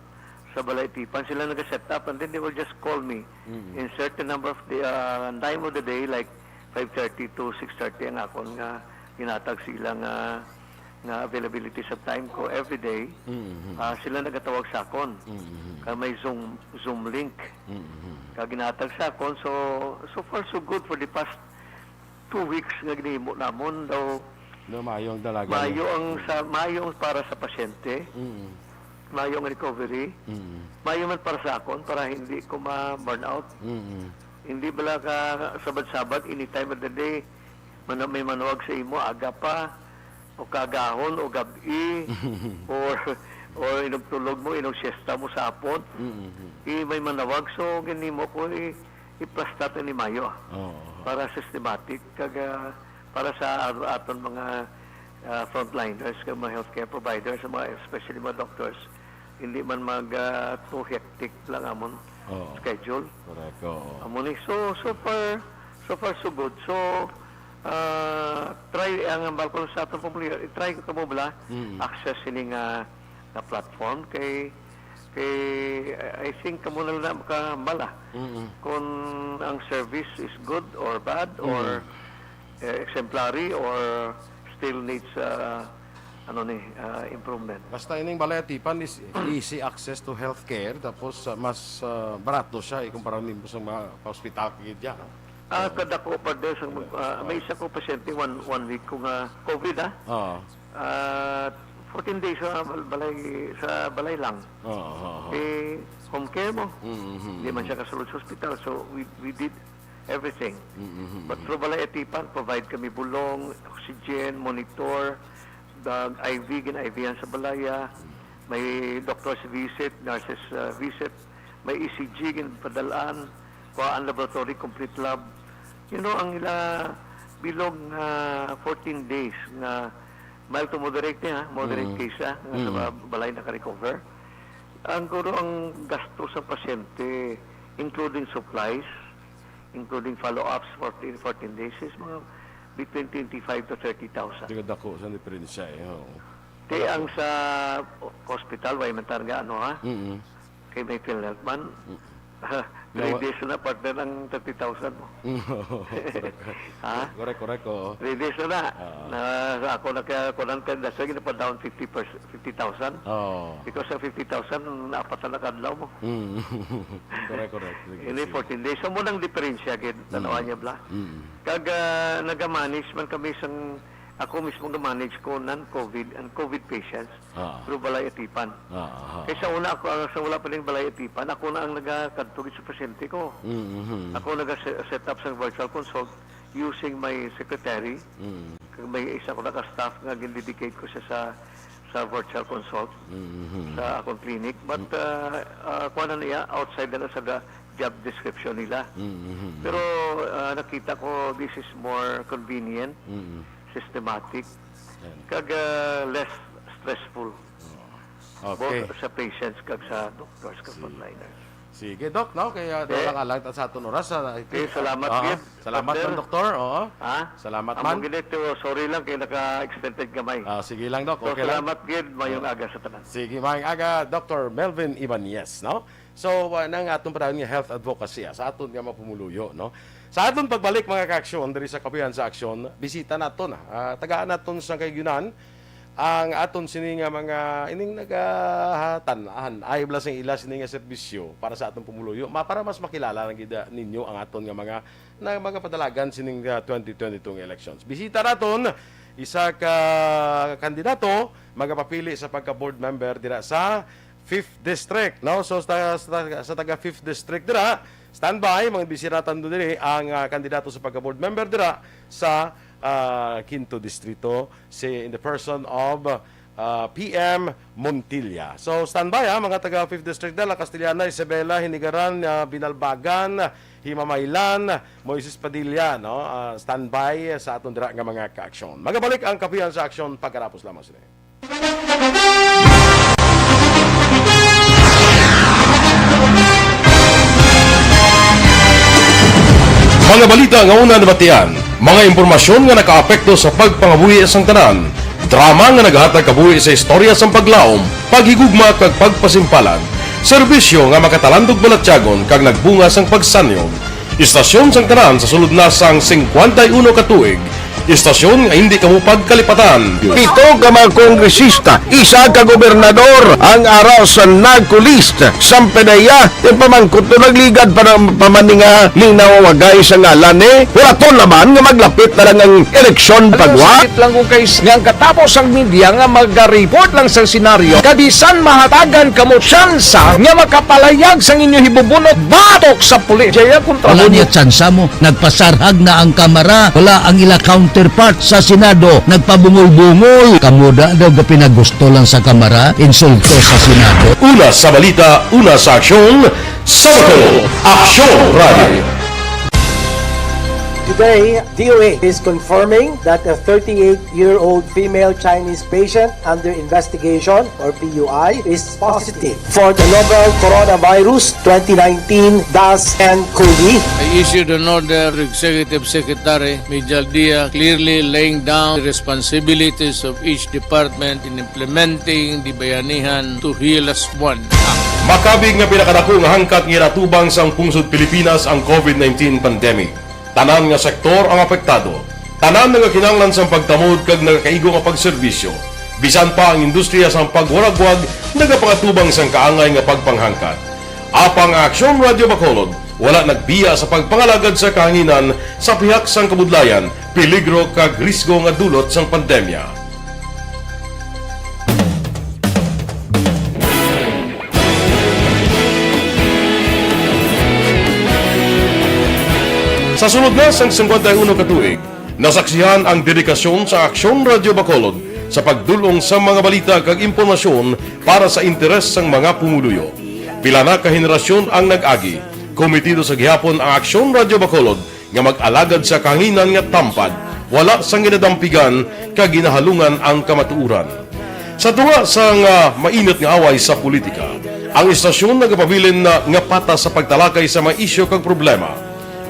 sa Balay Tipan. Sila nag-set up and then they will just call me Mm. in certain number of the, ah, time of the day, like five thirty to six thirty ang akon nga ginatag sila nga, nga availability sa time ko every day. Mm-hmm. Ah, sila nagatawag sa akon. Mm-hmm. Kay may Zoom, Zoom link. Mm-hmm. Kag ginatag sa akon. So, so far so good for the past two weeks nga ginhimo namon daw. No, maayo ang dalaga Maayo niya. ang sa, maayo ang para sa pasyente. Mm. Maayo ang recovery. Mm. Maayo man para sa akon para hindi ko ma-burn out. Mm. Hindi bala ka sabad-sabad, any time of the day, man-, may manawag sa imo, aga pa, o kagahon, o gab-i, or, or inugtulog mo, inugsiesta mo sa hapon. Mm-hmm. I-, may manawag, so, ginimo ko, i-, i-prostate ni Mayo, ah. Oo. Para systematic, kag, ah, para sa at-, aton mga, ah, frontliners, kag mga healthcare providers, mga, especially mga doctors, hindi man mag, ah, too hectic lang amon Oo. schedule. Correct, oo. Amo ni. So, so far, so far, so good. So, ah, try ang hambal ko sa atong pamilya, i-try ko kamo bala, Mm. access sini nga, nga platform kay, kay, I think kamo na lang makahambal, ah. Mm. Kung ang service is good or bad Mm. or eh, exemplary or still needs, uh, ano ni, uh, improvement? Basta ining Balay Atipan is easy access to healthcare, tapos, uh, mas, uh, barato siya ikumpara nimo sa mga pa-hospital kagid dyan, ha? Ah, kadako pa din sa, ah, may isa ko pasyente one, one week ko nga COVID, ah. Oo. Ah, fourteen days sa bal-, balay, sa balay lang. Oo, oo, oo. Eh, home care mo. Mm, mm, Di man mm. siya kasulod sa hospital. So, we, we did everything. Mm, mm, mm, But mm. through Balay Atipan, provide kami bulong, oxygen, monitor, dag I V, gin-I V-han sa balaya. Mm. May doctor's visit, nurses, uh, visit. May E C G, ginpadalaan. Kuhaan laboratory, complete lab. You know, ang ila bilog nga fourteen days nga mild to moderate niya, moderate Mm. case siya, nga sa Mm. mga balay naka-recover. Ang guro ang gasto sa pasyente, including supplies, including follow-ups, fourteen, fourteen days, is mga between twenty-five to thirty thousand. Di ka dako sa diferensya eh, oo. Di Wala ang ko. sa hospital, way man talaga, ano, ha? Mm-mm. Kay may PhilHealth man. Mm. Three days na, partner, ang thirty thousand mo. Correct. Ha? Correct, correct, oo. Three days na na. Ah. Na ako na kaya, kuwan, kaya that's why ginapa-down fifty percent, fifty thousand. Oo. Because sa fifty thousand, apat na kadlaw mo. Mm. Correct, correct. Sige, Ini sige. fourteen days. So, mo nang diferensya, gid, Mm. tanawa niya, bla. Mm. Kag, ah, naga-manage man kami sang, ako mismo ga-manage ko non-covid and covid patients Ah. through Balay Atipan. Ah, ah, ah. Kay sa una ako, ah, sa wala pa ning Balay Atipan, ako na ang nagakadto gid sa pasyente ko. Mm, mhm. Ako naga-se-, set up sa virtual consult using my secretary. Mm. Kag may isa ko na ka staff nga gin-dedicate ko siya sa, sa virtual consult Mm, mhm. sa akong clinic. But, Mm. ah, ah, kuha na niya, outside na sa ga-, job description nila. Mm, mhm. Pero, ah, nakita ko this is more convenient, Mm. systematic, Yan. kag, ah, less stressful. Oh. Okay. Both sa patients kag sa doctors kag Sige. frontliners. Sige, Doc, no? Kaya Okay. wala ka lang sa aton oras, ah, I think. Okay, salamat, Ah, gid. salamat Doctor. man, Doktor. Oo. Ha? Salamat Amo man. gid ito, sorry lang kay naka-extended gamay. Ah, sige lang, Doc. So, Okay lang. salamat, gid. Mayong Ah. aga sa tanan. Sige, mayong aga, Doctor Melvin Ibanez, no? So, uh, nang aton pa nga health advocacy, ah, sa aton nga mga pumuluyo, no? Sa aton pagbalik, mga ka-aksyon, diri sa Kabuhian sa Aksyon, bisita naton, ah, tagaan naton sa kaigyunan ang aton sini nga mga ining nagahatan-an ay bala sing ila sini nga serbisyo para sa aton pumuluyo, ma-, para mas makilala lang gid, ah, ninyo ang aton nga mga, na mga padalagan sining, ah, twenty twenty-two nga elections. Bisita naton isa ka kandidato magapapili sa pagka board member dira sa fifth District, no? So, sa, sa, sa taga fifth District dira, standby, mga bisita naton diri ang, ah, kandidato sa pagka board member dira sa, ah, Quinto Distrito, si, in the person of, ah, P M Montilla. So, standby, ha, mga taga fifth District dira, La Castellana, Isabela, Hinigaran, ah, Binalbagan, Himamaylan, Moises Padilla, no? Ah, standby sa aton dira nga mga ka-aksyon. Magabalik ang Kabuhian sa Aksyon pagkatapos lamang sini. Mga balita nga una nabatian, mga impormasyon nga nakaapekto sa pagpangabuhi sang tanan, drama nga nagahatag kabuhi sa istorya sang paglaom, paghigugma kag pagpasimpalan, serbisyo nga makatalandog balatyagon kag nagbunga sang pagsanyog. Istasyon sang tanan sa sulod na sang singkwenta y uno ka tuig. Istasyon nga hindi kamo pagkalipatan. Pito ka mga kongresista, isa ka gobernador ang ara sa NAGCO list. Sang P D E A, yung pamangkot to nagligad pa ng pamaninga ning nawawagay sa ngalan ni. Wala to naman nga maglapit na lang ang eleksyon Alam mo, pagwa. Sakit lang kung kay nga ang katapos ang media nga maga-report lang sa senaryo, kabisan mahatagan kamo tsansa nga makapalayag sang inyo hibubunot batok sa pulis. Jaya kontra Wala mo. niya tsansa mo. Nagpasarhag na ang Kamara. Wala ang ila counterpart sa Senado. Nagpabungol-bungol. Kamo da daw gapinagusto lang sa Kamara. Insulto sa Senado. Una sa balita, una sa aksyon, sa Bacolod, Aksyon Radio. Today, D O A is confirming that a thirty-eight-year-old female Chinese patient under investigation, or P U I, is positive for the novel coronavirus twenty nineteen dash N cov. I issued an order to Executive Secretary Mijal Dia, clearly laying down the responsibilities of each department in implementing the Bayanihan to Heal As One Act. Makabig nga pinakadako nga hangkat nga ginatubang sang pungsod Pilipinas ang covid nineteen pandemic. Tanan nga sektor ang apektado. Tanan nagakinahanglan sang pagtamod kag nagakaigo nga pagserbisyo. Bisan pa ang industriya sang pagwaragwag nagapangatubang sang kaangay nga pagpanghangkat. Apang ang Aksyon Radio Bacolod wala nagbiya sa pagpangalagad sa kahanginan sa pihak sang kabudlayan, peligro kag risgo nga dulot sang pandemya. Sa sulod na sang singkwenta y uno ka tuig, nasaksihan ang dedikasyon sa Aksyon Radio Bacolod sa pagdul-ong sa mga balita kag impormasyon para sa interes sang mga pumuluyo. Pila na ka henerasyon ang nag-agi, kometido sa gihapon ang Aksyon Radio Bacolod nga mag-alagad sa kahanginan nga tampad, wala sang ginadampigan kag ginahalungan ang kamatuoran. Sa tunga sang, ah, mainit nga away sa politika, ang istasyon nagapabilin na nga patas sa pagtalakay sa mga isyu kag problema.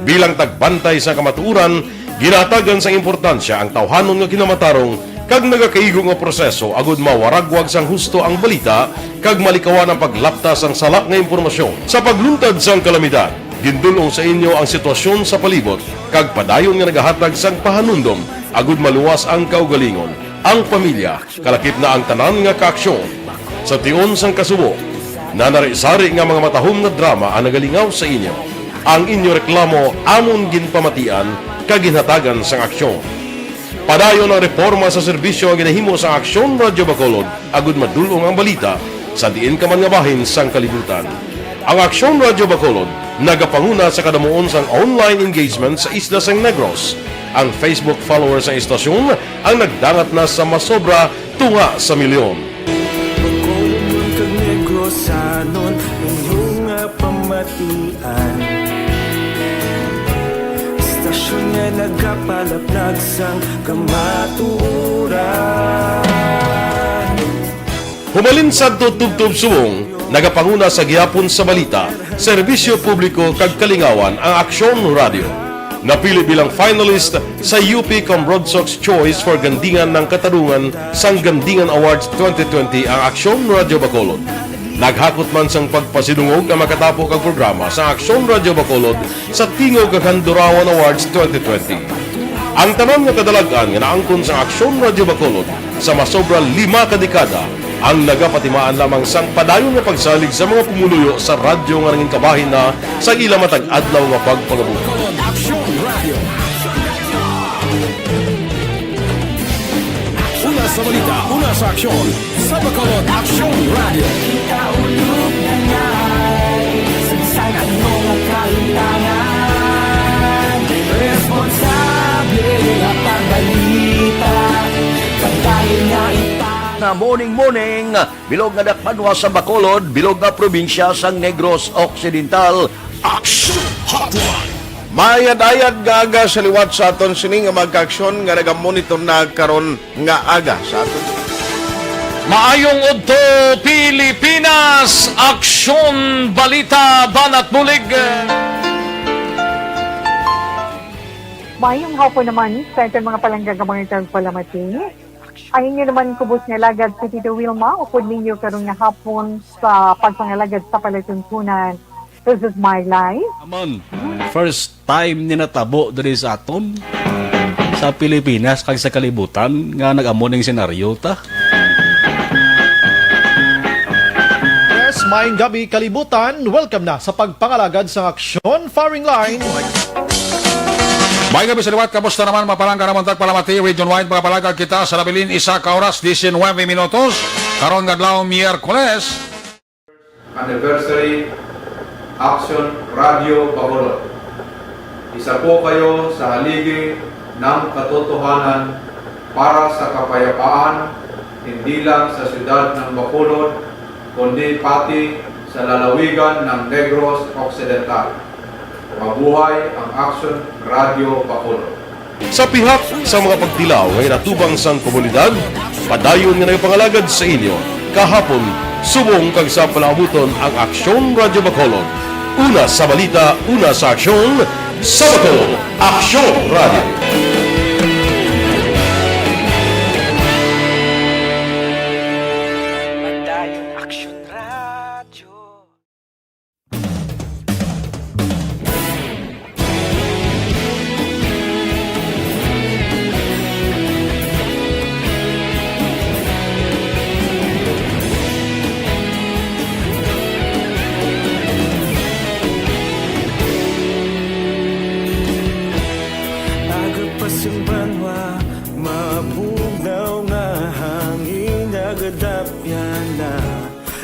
Bilang tagbantay sa kamatuoran, ginahatagan sang importansya ang tawhanon nga kinamatarong kag nagakaigo nga proseso agud mawaragwag sang husto ang balita kag malikawan ang paglapta sang sala nga impormasyon. Sa pagluntad sang kalamidad, Gindul-ong sa inyo ang sitwasyon sa palibot kag padayon nga nagahatag sang pahanumdom agud maluwas ang kaugalingon, ang pamilya, kalakip na ang tanan nga kaaksyon. Sa tion sang kasubo, nanari-sari nga mga matahom nga drama ang nagalingaw sa inyo. Ang inyo reklamo amon ginpamatian kag ginhatagan sang aksyon. Padayon ang reporma sa serbisyo nga ginahimo sang Aksyon Radyo Bacolod agud madul-ong ang balita sa diin ka man nga bahin sang kalibutan. Ang Aksyon Radyo Bacolod nagapanguna sa kadamuon sang online engagement sa isla sang Negros. Ang Facebook followers sang istasyon ang nagdangat na sa masobra tunga sa milyon. Bacolod man kag Negrosanon, inyo nga pamatian. Istasyon nga nagapalaplag sang kamatuoran. Humalin sadto tubtob subong, nagapanguna sa gihapon sa balita, serbisyo publiko kag kalingawan ang Aksyon Radyo. Napili bilang finalist sa U P Cambrodsoc's Choice for Gandingan ng Katarungan sang Gandingan Awards twenty twenty ang Aksyon Radyo Bacolod. Naghakot man sang pagpasidungog ang makatapo kag programa sa Aksyon Radyo Bacolod sa Tingog kag Handurawan Awards twenty twenty. Ang tanan nga kadalag-an nga naangkon sang Aksyon Radyo Bacolod sa masobra lima ka dekada ang nagapatimaan lamang sang padayon nga pagsalig sa mga pumuluyo sa radyo nga nangin kabahin na sa ila matag adlaw nga pagpangabuhi. Aksyon Radio. Una sa balita, una sa aksyon. Sa Bacolod Aksyon Radio. Kita ulog na ngay, sagsag ang mga kalintangan. Responsable nga pagbalita, pagdayon nga ipang- Na morning, morning, bilog nga dakpanwa sa Bacolod, bilog nga probinsya sang Negros Occidental. Aksyon Hotline. Mayad-ayad nga aga sa liwat sa aton sini nga mga kaaksyon nga nagamonitor na karon nga aga sa aton. Maayong udto, Pilipinas! Aksyon, balita, banat bulig. Maayong hapon naman sa aton mga palangga nga mga tagpalamati. Ang inyo naman kubos nga alagad si Tito Wilma, upod ninyo karon nga hapon sa pagpangalagad sa palatuntunan. This is my life. Amon, first time ni natabo diri sa aton, sa Pilipinas kag sa kalibutan nga nag-amo ning senaryo ta. Yes, maayong gabi, kalibutan. Welcome na sa pagpangalagad sang Aksyon Firing Line. Maayong gabi sa liwat. Kamusta naman, mapalangga naman tagpalamati, Region Wide, mga palagad kita sa nabilin, isa ka oras, diecinueve minutos. Karon nga adlaw, Miyerkules. Anniversary Action Radio Bacolod. Isa po kayo sa haligi ng katotohanan para sa kapayapaan, hindi lang sa siyudad ng Bacolod, kundi pati sa lalawigan ng Negros Occidental. Mabuhay ang Action Radio Bacolod. Sa pihak sa mga pagtilaw nga ginatubang sang komunidad, padayon nga nagapangalagad sa inyo kahapon, subong kag sa palaabuton ang Aksyon Radyo Bacolod. Una sa balita, una sa aksyon, sa Bacolod, Aksyon Radyo. Padayon Aksyon Radyo. Aga pa sing banwa, mabugnaw nga hangin nagadapyan na.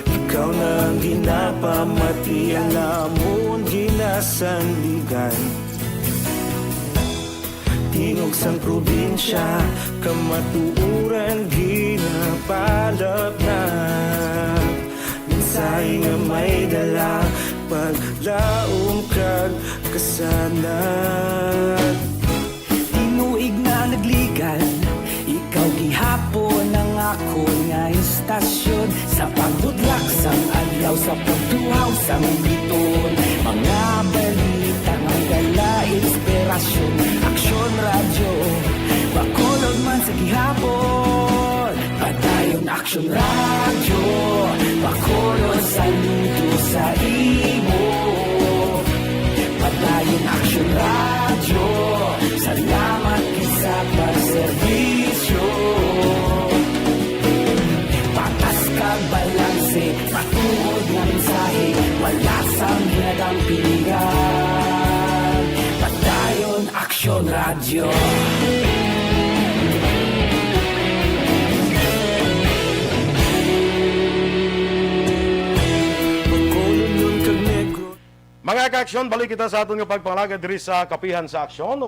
Ikaw na ang ginapamati, ang amon ginasandigan. Tingog sang probinsya, kamatuoran ginapalapnag. Mensahe nga may dala, paglaom kag kasanag. Tinuig na nagligan, ikaw gihapon ang akon nga istasyon. Sa pagbudlak sang adlaw, sa pagtuhaw sang biton, mga balita nga dala inspirasyon. Aksyon Radyo Bacolod man sa gihapon. Padayon Aksyon Radyo Bacolod, saludo sa imo. Radyo, salamat kita sa pagserbisyo. Patas kag balanse, matuod nga mensahe, wala sang ginadampigan. Padayon, Aksyon Radyo. Bacolod kag Negros. Mga ka-aksyon, balik kita sa aton nga pagpangalagad diri sa Kapihan sa Aksyon.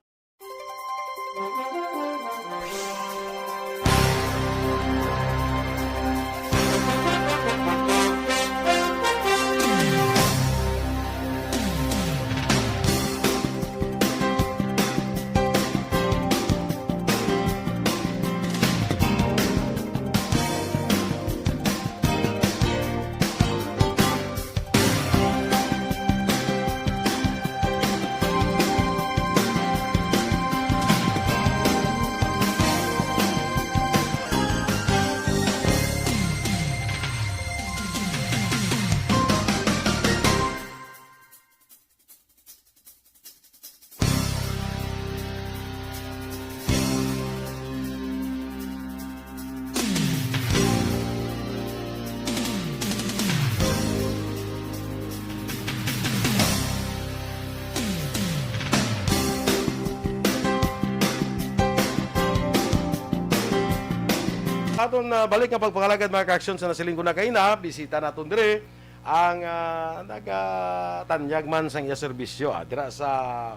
Aton, ah, balik nga pagpangalagad, mga ka-aksyon, sa nasiling ko na kaina, bisita naton diri ang, ah, nagatanyag man sang iya serbisyo, ah, dira sa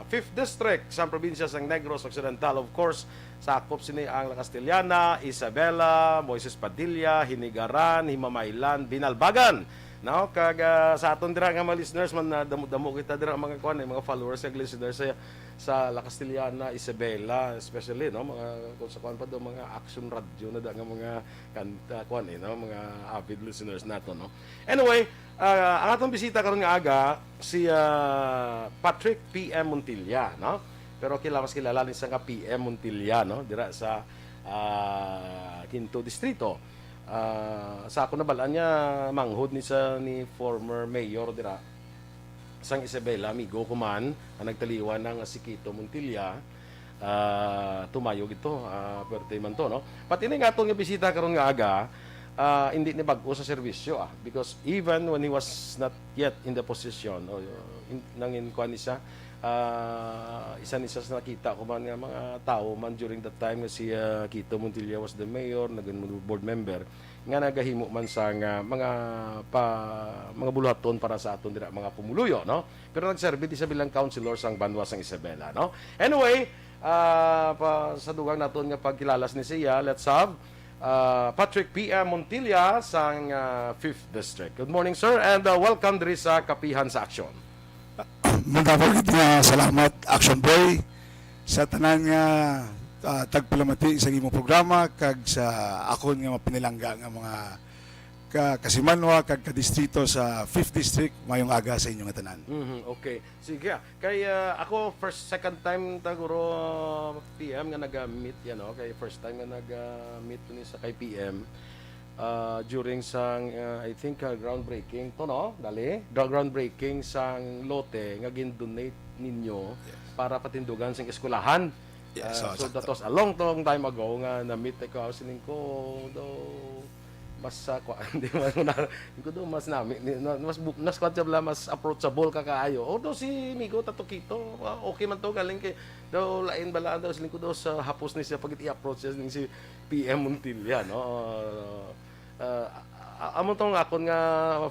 Fifth District sang probinsya sang Negros Occidental. Of course, sakop sini ang La Castellana, Isabela, Moises Padilla, Hinigaran, Himamaylan, Binalbagan. No? Kag, ah, sa aton dira nga mga listeners man, ah, damo-damo kita dira, mga kuan, eh, mga followers kag listeners sa, sa La Castellana, Isabela, especially, no, mga, kung sa kuan pa do, mga Action Radio na da nga mga kanta, kuan, eh, no, mga avid listeners nato, no. Anyway, ah, ang atong bisita karon nga aga si, ah, Patrick P M Montilla, no. Pero kila mas kilala ni sa nga P M Montilla, no, dira sa, ah, Quinto Distrito. Ah, sa ako nabal-an niya, manghod ni sa ni former mayor dira sang Isabela, amigo ko man, ang nagtaliwan na nga si Kito Montilla, ah, tumayo gito, ah, pwerte man to, no? Pati ni nga aton nga bisita karon nga aga, ah, hindi ni bag-o sa serbisyo, ah, because even when he was not yet in the position, o, in, nangin kuan ni siya, ah, isa ni siya sa nakita ko man nga mga tao man during that time nga si, ah, Kito Montilla was the mayor, naging board member, nga nagahimo man sang, ah, mga pa, mga buluhaton para sa aton dira mga pumuluyo, no? Pero nagserbi di sa bilang councilor sang banwa sang Isabela, no? Anyway, ah, pa, sa dugang naton nga pagkilala ni siya, let's have, ah, Patrick P M Montilla sang, ah, Fifth District. Good morning, sir, and, ah, welcome diri sa Kapihan sa Aksyon. Madamo gid nga salamat, Action Boy, sa tanan nga, ah, tagpalamati sa imong programa kag sa akon nga mapinalangga nga mga ka-, kasimanwa kag kadistrito sa Fifth District. Mayong aga sa inyo nga tanan. Mhm, okay. Sige, ah. Kay, ah, ako, first, second time ta guro, ah, P M nga naga-meet, yan, no? Kay first time nga naga-meet ni sa kay P M, ah, during sang, ah, I think, ah, groundbreaking to, no? Dali, the groundbreaking sang lote nga gin-donate ninyo Yes. para patindugan sang eskwelahan. Yes, Ah, so, so, that sakto. was a long, long time ago nga na-meet ko, siling ko, do, mas, ah, kwa-, di man ko na, ko do, mas nami, ni-, na-, mas bu-, mas, kwa-, bla, mas approachable ka kaayo. Although si Migo Tato Kito, ah, okay man to, galing kay, do, lain bala, do, siling ko do, sa hapos ni siya pag i-approach siya ning si P M Montilla, no? Ah, ah, amo tong akon nga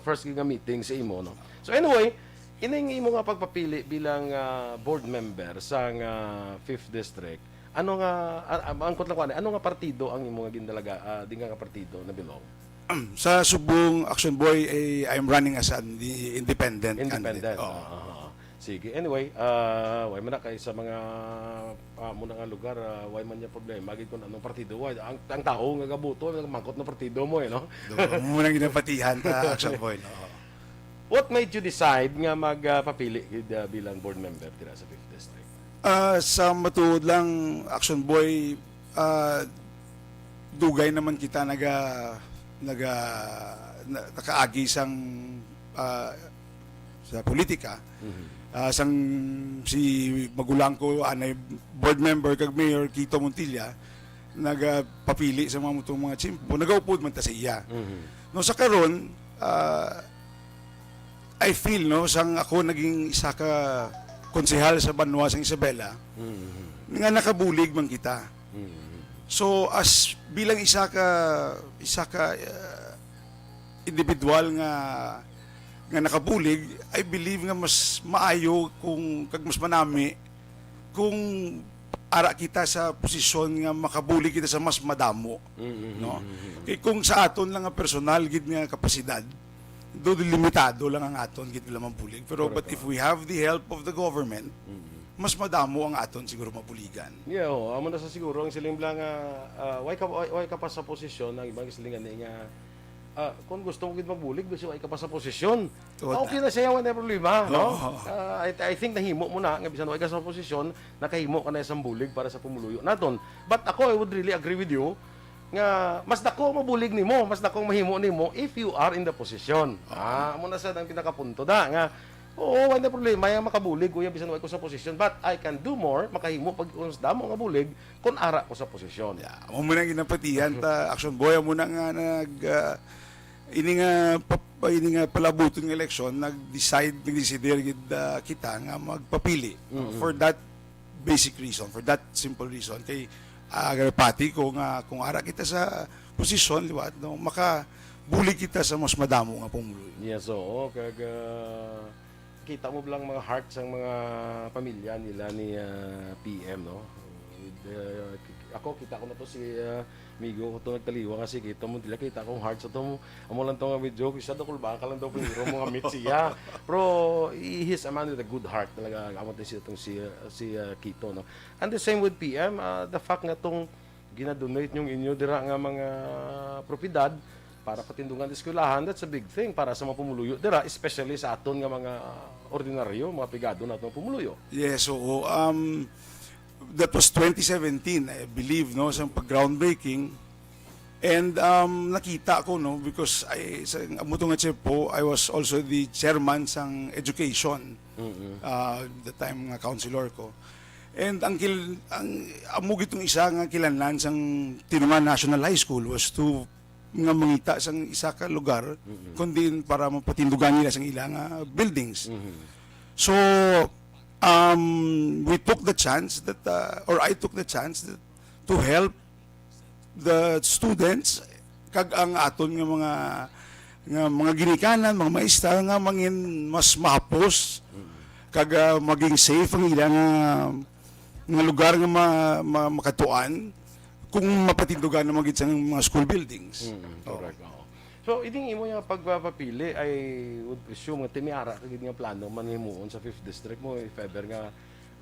first nga meeting sa imo, no? So anyway, ining imo nga pagpapili bilang, ah, board member sang, ah, Fifth District, ano nga, ah, ah, angkot lang ko ani, ano nga partido ang imo nga gindalaga, ah, di nga, nga partido na belong? Sa subong, Action Boy, eh, I'm running as an independent Independent. candidate. Oo. Ah, ah, ah. Sige. Anyway, ah, way man na kay sa mga, ah, muna nga lugar, ah, way man niya problema gid kung anong partido. Way, ang, ang tao nga gaboto, mangkot na partido mo, eh, no? Do, mo nang ginapatihan ta, Action Boy, no? What made you decide nga mag, ah, papili gid, ah, bilang board member dira sa Fifth District? Ah, sa matuod lang, Action Boy, ah, dugay naman kita naga-, naga-, na-, nakaagi sang, ah, sa politika. Mhm. Ah, sang si magulang ko, anay board member kag Mayor Kito Montilla, nagapapili sa mga mutong mga tiyempo, nagaupod man ta sa iya. Mhm. No, sa karon, ah, I feel, no, sang ako naging isa ka konsehal sa banwa sang Isabela, Mhm. nga nakabulig man kita. Mhm. So, as bilang isa ka isa ka ah, individual nga nga nakabulig, I believe nga mas maayo kung kag mas manami kung ara kita sa posisyon nga makabulig kita sa mas madamo, Mhm. no? Kay kung sa aton lang nga personal gid nga kapasidad, do limitado lang ang aton gid lang mabulig. Pero but Correct. If we have the help of the government, Mhm. mas madamo ang aton siguro mabuligan. Yeah, oh, amo na sa siguro ang siling bala nga ah, why ka why, why ka pa sa posisyon, ang ibang silingan ni nga ah, kung gusto mo gid mabulig, basi why ka pa sa posisyon. Oo, Okay na siya, wala na problema, no? Oo. Ah, I, I think nahimo mo na nga bisan why ka sa posisyon, nakahimo ka na isang bulig para sa pumuluyo naton. But ako, I would really agree with you nga mas dako mabulig nimo, mas dako mahimo nimo if you are in the position. Ah, amo na sad ang pinakapunto da nga oo, wala na problema yung makabulig, kuya, bisan wala ko sa posisyon, but I can do more, makahimo pag mas damo nga bulig kung ara ko sa posisyon. Yeah, amo man ang ginapatihan ta, Action Boy, amo na nga nag ah, ini nga pap- ini nga palabuton nga eleksyon, nag-decide, nag-decider gid ah, kita nga magpapili, no, Mhm. for that basic reason, for that simple reason. Kay ah, agapati ko nga kung ara kita sa posisyon liwat, no, makabulig kita sa mas madamo nga pumuluyo. Yes, oo. Kag ah, kita mo lang mga heart sang mga pamilya nila ni ah, P M, no? With, ah, k- ako, kita ko na to si ah, amigo ko to nagtaliwa nga si Kito Montilla. Kita kong heart sa to. Amo lang to nga medyo, isa daw kulba ka lang daw, pero mga mit siya. Pero he- he's a man with a good heart talaga. Amo to siya tong si, ah, si ah, Kito, no? And the same with P M, ah, the fact nga tong ginadonate yung inyo dira nga mga propiedad para patindugan eskwelahan, that's a big thing para sa mga pumuluyo dira, especially sa aton nga mga ordinaryo, mga pigado nato nga pumuluyo. Yes, oo. Um, that was twenty seventeen, I believe, no, sa pag-groundbreaking. And um, nakita ko, no, because I, sa amo to nga tiyempo, I was also the chairman sang education Mm-mm. uh, the time nga councilor ko. And ang, kil, ang amo gitong isa nga kilanlan sang Tinungan National High School was to nga mangita sang isa ka lugar Mm-mm. kundi para mapatindugan nila sang ila nga buildings. Mhm. So um, we took the chance that uh, or I took the chance that, to help the students kag ang aton nga mga nga mga ginikanan, mga maestra nga mangin mas mahapos kag ah, maging safe ang ila nga, nga lugar nga ma, ma, makatuan kung mapatindugan naman gid sa mga school buildings. Mm, Oo. correct. Oo. So, ining imo nga pagpapili, I would presume nga timiara ka gid nga plano man himuon sa fifth district mo if ever nga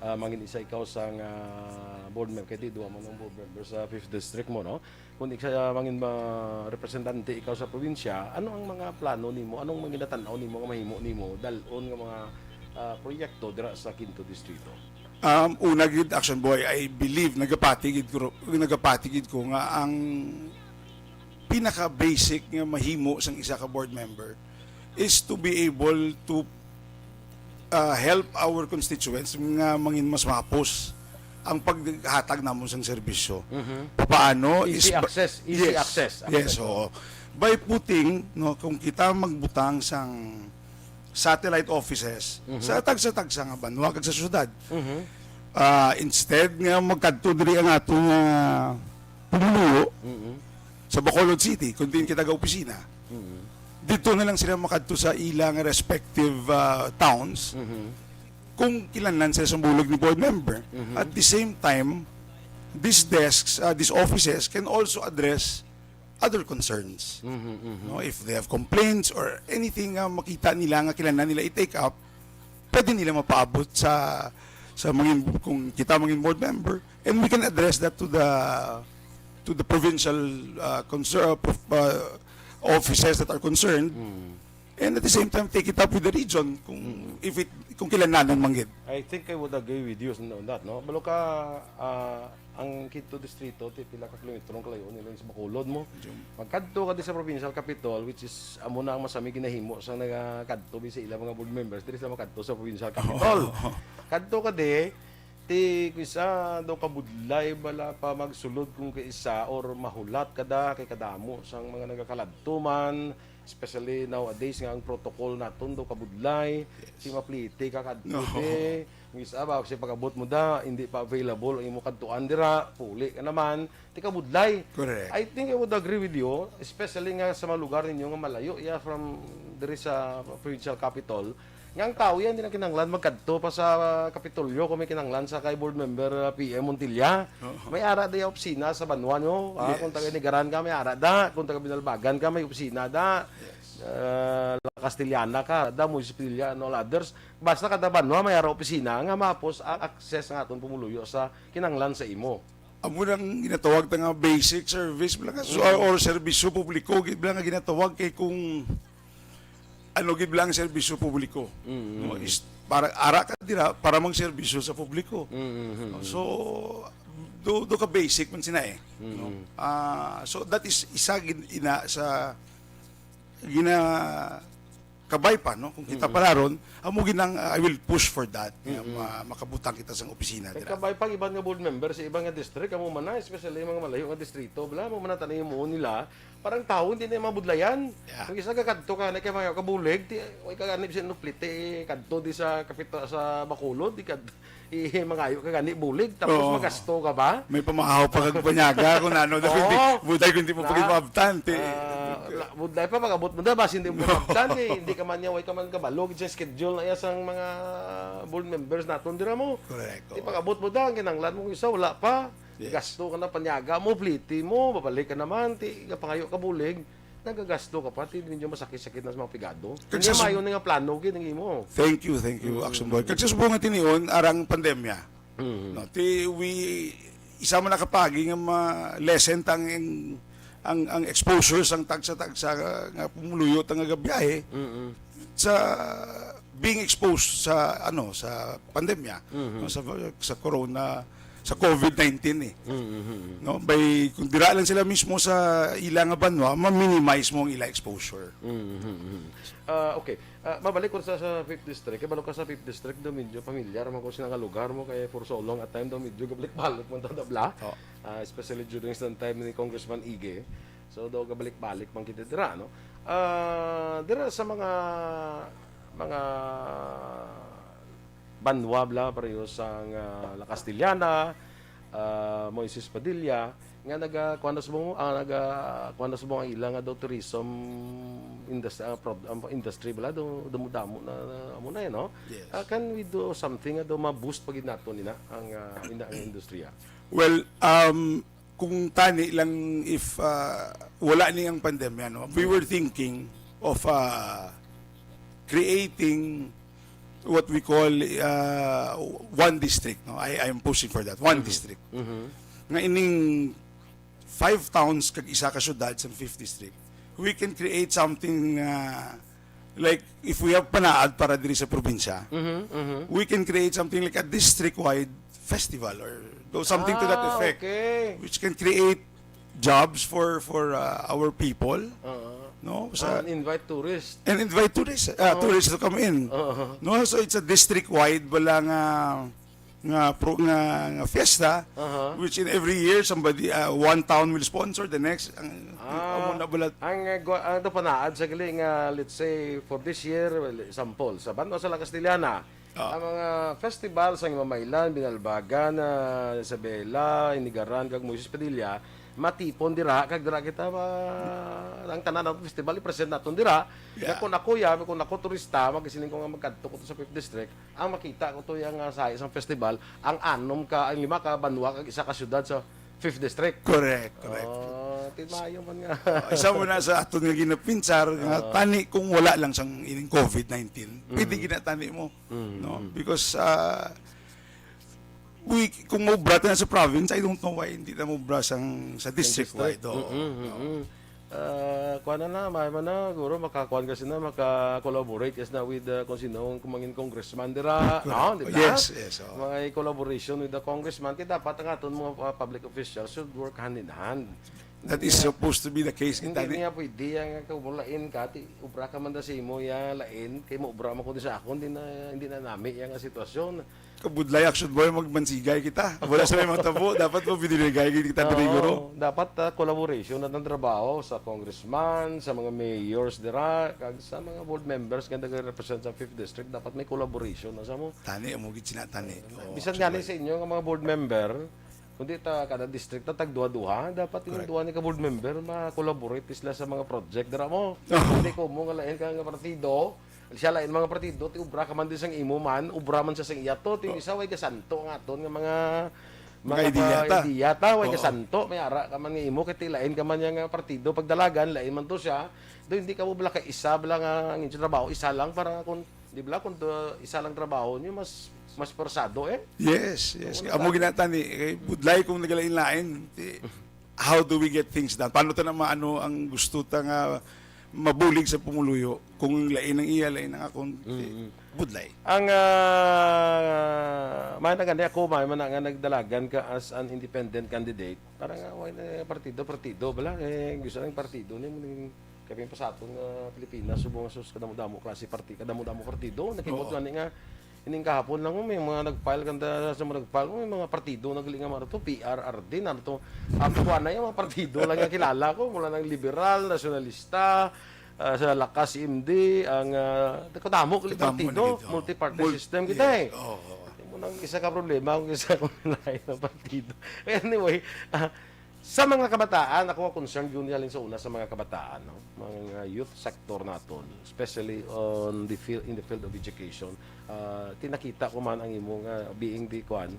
ah, mangin isa ikaw sang ah, board member, kay di duwa man ang board member sa fifth district mo, no? Kung ikaw mangin ma representante ikaw sa probinsya, ano ang mga plano nimo? Anong mga ginatan-aw nimo nga mahimo nimo dal-on nga mga ah, proyekto dira sa Quinto Distrito? Um, una gid, Action Boy, I believe nagapati gid ko, nagapati gid ko nga ang pinaka basic nga mahimo sang isa ka board member is to be able to uh, help our constituents nga mangin mas mahapos ang paghatag namon sang serbisyo. Mhm. Paano Easy is ba- access, easy Yes. access. Yes, oo. By putting, no, kung kita magbutang sang satellite offices Mhm. sa tagsa-tagsa nga banwa kag sa syudad. Mhm. Ah, instead nga magkadto diri ang atong ah, pumuluyo Mhm. sa Bacolod City, kundi kita ga opisina. Mhm. Dito na lang sila makadto sa ilang respective ah, towns Mhm. kung kinahanglan sila sa bulig ni board member. Mhm. At the same time, these desks, ah, these offices can also address other concerns. Mhm, mhm. No, if they have complaints or anything nga makita nila nga kinahanglan nila i-take up, pwede nila mapaabot sa sa mangin kung kita mangin board member, and we can address that to the to the provincial uh, concern uh, prof- uh, offices that are concerned. Mm. And at the same time, take it up with the region kung if it kung kinahanglan man gid. I think I would agree with you on that, no? Balo ka, ah, ang Quinto Distrito, ti pila ka kilometro ang kalayo nila sa Bacolod mo. Magkadto ka di sa provincial capitol, which is amo na ang masami ginahimo sa nagakadto bi sa ilang mga board members, diri sila makadto sa provincial capitol. Kadto ka di, ti kisa daw kabudlay bala pa magsulod kung kaisa or mahulat ka da kay kadamo sang mga nagakaladto man, especially nowadays nga ang protocol naton daw kabudlay, si mapliti ka kadto No. di, ang isa ba, kasi pag-abot mo da, hindi pa available ang imo kadtuan dira, puli ka naman, ti kabudlay. Correct. I think I would agree with you, especially nga sa mga lugar ninyo nga malayo ya from diri sa provincial capital, nga ang tao yan, di na kinahanglan magkadto pa sa Kapitolyo kung may kinahanglan sa kay board member, uh, P M Montilla. May ara da yung opisina sa banwa nyo. Ah, Yes. Kung taga Nigaran ka, may ara da. Kung taga Binalbagan ka, may opisina da. Uh, La Castellana ka, da, Moises Padilla, and all others. Basta kada banwa, may ara opisina nga mapos ang access nga aton pumuluyo sa kinahanglan sa imo. Amo nang ginatawag ta nga basic service bala nga, so, or serbisyo publiko gid bala nga ginatawag kay kung ano gid bala ang serbisyo publiko, no, is para ara ka dira para magserbisyo sa publiko. No? So do do ka basic man sina eh, no? Ah, so that is isa gid ina sa gina kabay pa, no? Kung kita pa ron, amo ginang I will push for that nga ma- makabutang kita sang opisina Kay dira. kabay pang iban nga board member sa iban nga district, amo man na, especially mga malayo nga distrito, bala, amo man na tanay mo nila, parang tao hindi na mabudlayan. Yeah. Ang isa ka kadto ka na kay mga kabulig, ti, way ka gani bisan nupliti, kadto di sa kapita sa Bacolod, di kad i mangayo ka gani bulig, tapos Oo. magasto ka ba? May pamahaw pa kag panyaga kung ano na Oo. hindi buday kung hindi mo Na? pag maabtan ti. Ah, la- budlay pa, pag-abot mo na, basi hindi mo mabtan, eh. Hindi ka man niya, way ka man kabalo, sa schedule na iya sang mga board members naton, dira mo. Correct. Di pag-abot mo da, ang kinanglan mo isa, wala pa. Yes. Gasto ka na, panyaga mo, pliti mo, babalik ka naman, ti, kapangayo ka bulig, nagagasto ka pa, ti, medyo masakit-sakit na sa mga pigado. Kag Hindi sa sub- mayo na nga plano, gid, ang imo. Thank you, thank you, Action Boy. Kag sa subong nga tinion, arang pandemya. No, ti, we, isa man nakapagi nga ma-lessen tang ang, ang, ang exposure sang tagsa-tagsa nga pumuluyo ta nga gabiyahe sa being exposed sa, ano, sa pandemya, no, sa, sa corona, sa covid nineteen eh. No, by kung dira lang sila mismo sa ila nga banwa, ma-minimize mo ang ila exposure. Ah, okay. Ah, mabalik ko sa, sa fifth District. Kay balo ka sa fifth District, do medyo familiar man ko sina nga lugar mo kay for so long a time, do medyo gabalik-balik man ta, bla. Oh. Ah, especially during sa time ni Congressman Ige. So, do gabalik-balik man kita dira, no? Ah, dira sa mga mga banwa, bla, pareho sang, ah, La Castellana, ah, Moises Padilla, nga naga kuan na subong, ah, naga kuan na subong ang ila nga daw tourism industry, ah, prod-, ang industry, bla, do dumudamo na, na amo na, eh, no? Yes. Ah, can we do something nga daw ma-boost pa gid nato nina ang, ah, ina ang industriya? Well, um, kung tani lang if uh, wala ni ang pandemya, no, we were thinking of uh, creating what we call uh, one district. No, I I am pushing for that one district. Nga ining five towns kag isa ka syudad sa fifth district, we can create something uh, like if we have Panaad para diri sa probinsya, we can create something like a district-wide festival or do something to that Ah, effect, okay. which can create jobs for for uh, our people, Oo. no? Sa And invite tourists. and invite tourists uh, tourists to come in. Oo. No, so it's a district-wide bala nga nga pro, nga, nga fiesta, Aha. which in every year somebody uh, one town will sponsor the next. Ang Ah, amo na bala. Ang uh, gwa- ang ito Panaad sa gali nga, let's say, for this year, well, example, sa Banwa sa La Castellana, Ah. ang mga festival sa Mamailan, Binalbagan, ah, Isabela, Inigaran, kag Moises Padilla, matipon dira, kag dira kita ma- ang tanan ng festival i-present naton dira. Yeah. Nga kung ako ya, kung ako turista, magisiling ko nga magkadto ko to sa Fifth District, ang makita ko to yang uh, sa isang festival, ang anom ka, ang lima ka banwa kag isa ka syudad sa Fifth District. Correct, correct. Oh, timayo man nga. Isa mo na sa aton nga ginapinsar nga tani kung wala lang sang ining covid nineteen, pwede ginatani mo, no? Because uh, we, kung maubra ta na sa province, I don't know why hindi na maubra sang sa district wide. Oo. Mm, mm, mm. Ah, kuwan na na, may man na, guro, makakuan kasi na, maka-collaborate kasi na with, ah, kung sino ang kumangin congressman dira, Correct. no? Di ba? Yes, yes, oo. May collaboration with the congressman, kaya dapat ang aton mga, ah, public officials should work hand in hand. That is supposed to be the case. Hindi Kita ni, niya pwede ang kumulain ka, ti, ubra ka man da sa imo, ya, lain, kay mo ubra man kundi sa akon, hindi na, hindi na nami yang sitwasyon. Kabudlay, Action Boy, magmansigay kita. Wala sa may matabo. Dapat mo biniligay kita diri, guro. Oo, dapat, ah, collaboration na ng trabaho sa congressman, sa mga mayors dira, kag sa mga board members nga nagre-represent sa fifth District, dapat may collaboration na sa mo. Tani, amo gid sina tani. Oo, Bisan Action gani Boy. Sa inyo nga mga board member, kundi ta kada district na tagduha-duha, dapat yung Correct. Duha ni ka board member ma-collaborate sila sa mga project dira mo. Oo. Hindi ko mo nga lain ka nga partido, siya lain mga partido, ti ubra ka man din sang imo man, ubra man siya sang iya to, ti Oo. Isa way gasanto nga aton nga mga Mga ideya ta. Ideya ta, way Oo. gasanto, may ara ka man nga imo, kay ti lain ka man niya nga partido, pagdalagan, lain man to siya. Do hindi ka mo bala ka isa bala nga ang inyong trabaho, isa lang para kung, di bala kung do, isa lang trabaho niyo, mas mas persado eh. Yes, yes. Oo, Amo diba? ginatani, kay budlay kung nagalain-lain. Ti, how do we get things done? Paano ta na maano ang gusto ta nga mabulig sa pumuluyo kung lain ang iya, lain ang akon? Ti, Mm-mm. Budlay. Ang ah, may na gani ako, may man nga nagdalagan ka as an independent candidate. Para nga way na partido, partido bala eh gusto ng partido ni mo ning kami pa sa aton nga Pilipinas, subong nga sus kadamo-damo klase parti, kadamo-damo partido. Nakibot Oo. Gani nga ining kahapon lang may mga nag-file kanda sa mga nag-file, may mga partido nagli nga mga to, P R R D na to. Ang kuha na yung mga partido lang nga kilala ko, mula ng liberal, nasyonalista, ah, sa Lakas M D, ang ah, kadamo kay Kadamo partido, na gid, oh. Multi-party Mul- system yes, kita eh. Oo, oo. Mo nang isa ka problema kung isa ko lain ng partido. Anyway, ah, sa mga kabataan, ako ang concern yun halin sa una sa mga kabataan, no? Mga youth sector naton, especially on the field, in the field of education. Ah, tinakita ko man ang imo nga being the kuan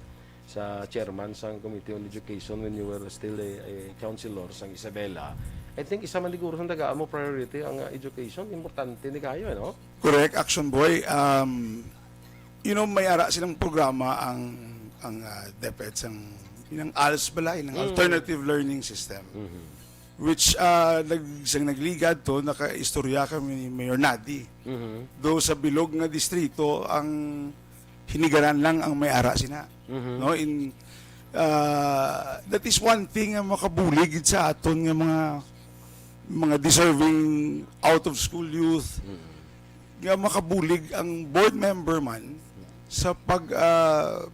sa chairman sang Committee on Education when you were still a, a councilor sang Isabela. I think isa man siguro sa tagaan mo priority ang ah, education, importante ni kayo, no? Correct, Action Boy. Um, you know, may ara silang programa ang ang uh, DepEd sang inang ALS bala, inang Mm. Alternative Learning System. Mhm. Which uh, nag, sang nagligad to, nakaistorya kami ni Mayor Nadi. Mhm. Do sa bilog nga distrito, ang hinigaran lang ang may ara sina. Mhm. No, in uh, that is one thing nga makabulig sa aton nga mga mga deserving out of school youth nga makabulig ang board member man sa pag uh,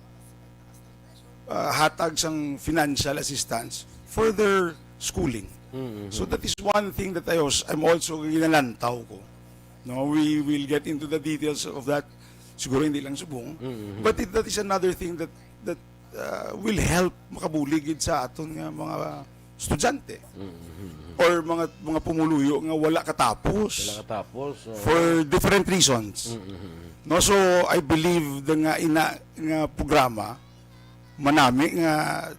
uh, hatag sang financial assistance for their schooling. Mhm. So that is one thing that I was, I'm also ginalantaw ko. No, we will get into the details of that siguro hindi lang subong. Mhm. But it, that is another thing that that uh, will help makabulig gid sa aton nga mga estudyante Mhm. or mga mga pumuluyo nga wala katapos Wala katapos. Oh. for different reasons. Mhm. No, so I believe the nga ina nga programa manami nga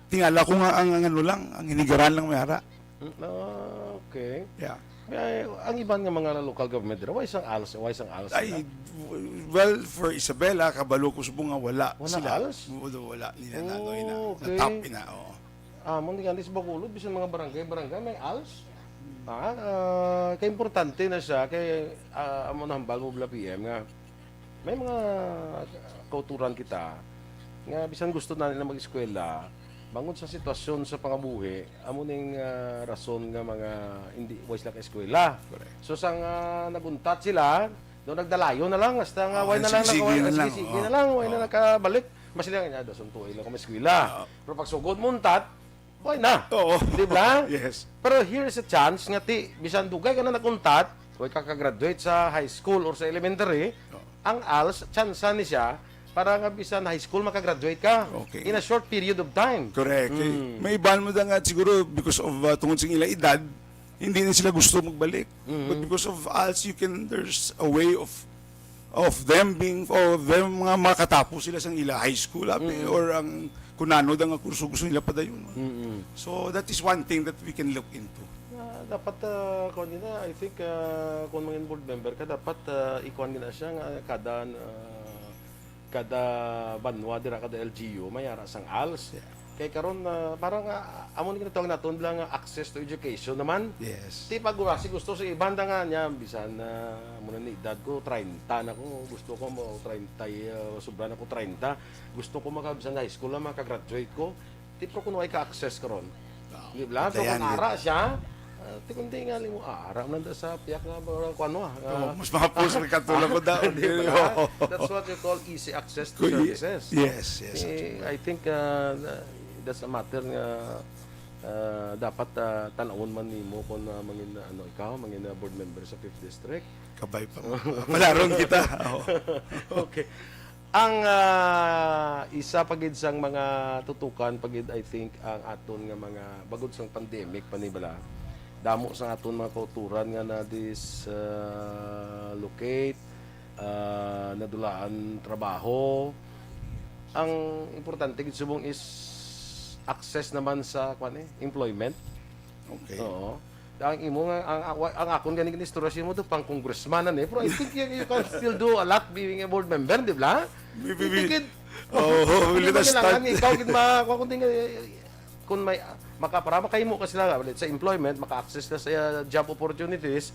tingala ko nga ang, ang ano lang, ang hinigaran lang may ara. Mm, ah, okay. Yeah. Kaya, ang iban nga mga local government dira, why sang ALS, why sang ALS Ay, sila? Well, for Isabela, kabalo ko subong nga wala Wala sila. ALS? Wala, wala nila Oh, na, ano, ina. okay. Natap ina, oo. Ah, mo ni sa Bacolod, bisan mga barangay, barangay may ALS. Ah, ah, kay importante na siya kay ah, amo na hambal mo bala P M nga may mga kauturan kita nga bisan gusto na nila mag-eskwela, bangod sa sitwasyon sa pangabuhi, amo ning ah, rason nga mga hindi wise lang eskwela. Correct. So sang ah, naguntat sila, do nagdalayo na lang hasta nga Oh, way na lang sige-sige nag- na lang. sige-sige na lang, way na Oh. nakabalik. Mas lang nga dason tuig lang ko eskwela. Oh. Pero pag sugod mo untat, way na. Oo. Di ba? Yes. Pero here's a chance nga ti bisan dugay ka na naguntat, way ka ka-graduate sa high school or sa elementary, Oh. Ang ALS, tsansa ni siya para nga bisan high school makagraduate ka Okay. in a short period of time. Correct. Mm. May iban mo da nga siguro because of uh, tungod sa ila edad, hindi na sila gusto magbalik. Mm. But because of ALS, you can, there's a way of of them being, of them mga makatapos sila sang ila high school, abi, Mm. or ang kunano da nga kurso gusto nila padayon. Mm-mm. So that is one thing that we can look into. Ah, dapat uh, kuan din na, I think uh, kung mga board member ka, dapat uh, ikuan din na siya nga kada uh, kada banwa dira, kada L G U may ara sang ALS. Yeah. Eh, karon, ah, parang, ah, amo ni ginatawag naton lang nga access to education naman. Yes. Ti pag wala si gusto sa iban da nga niya, bisan na amo na ni edad ko, treinta na ko, gusto ko mo treinta, ah, sobra na ko treinta. Gusto ko maka, bisan high school na maka-graduate ko. Ti pero kung way ka access karon. Ah, Di ba? So, dayan, kung di ara siya, ah, ti kundi nga mo, ah, ara man da sa piyak nga, ah, kung ano, ah, Oh, ah, mas mahapos may katulad ko daw. Di ba? That's what you call easy access to Ko-, services. yes, yes, Eh, actually. I think, ah, na-, that's a matter nga, ah, dapat, ah, tan-awon man nimo kung, ah, mangin-, ano, ikaw, mangin, ah, board member sa fifth District. Kabay pa. Palaron kita. Oo. Okay. Ang, ah, isa pa gid sang mga tutukan pa gid, I think, ang aton nga mga, bagod sang pandemic pa ni bala. Damo sa aton mga kauturan nga na-dis-, ah, locate, ah, nadulaan trabaho. Ang importante gid subong is access naman sa, kwan eh, employment. Okay. Oo. Ang imo nga, ang, ang, ang akon gani istorya sa imo to, pang congressman na ni. Pero I think you, you can still do a lot being a board member, di ba? Maybe Hindi we gid. Oh, Hindi let ba us kailangan start. ikaw gid ma-, kung kundi nga, kung may, makapara, makahimo ka sila, let's say, employment, maka-access ka sa, uh, job opportunities,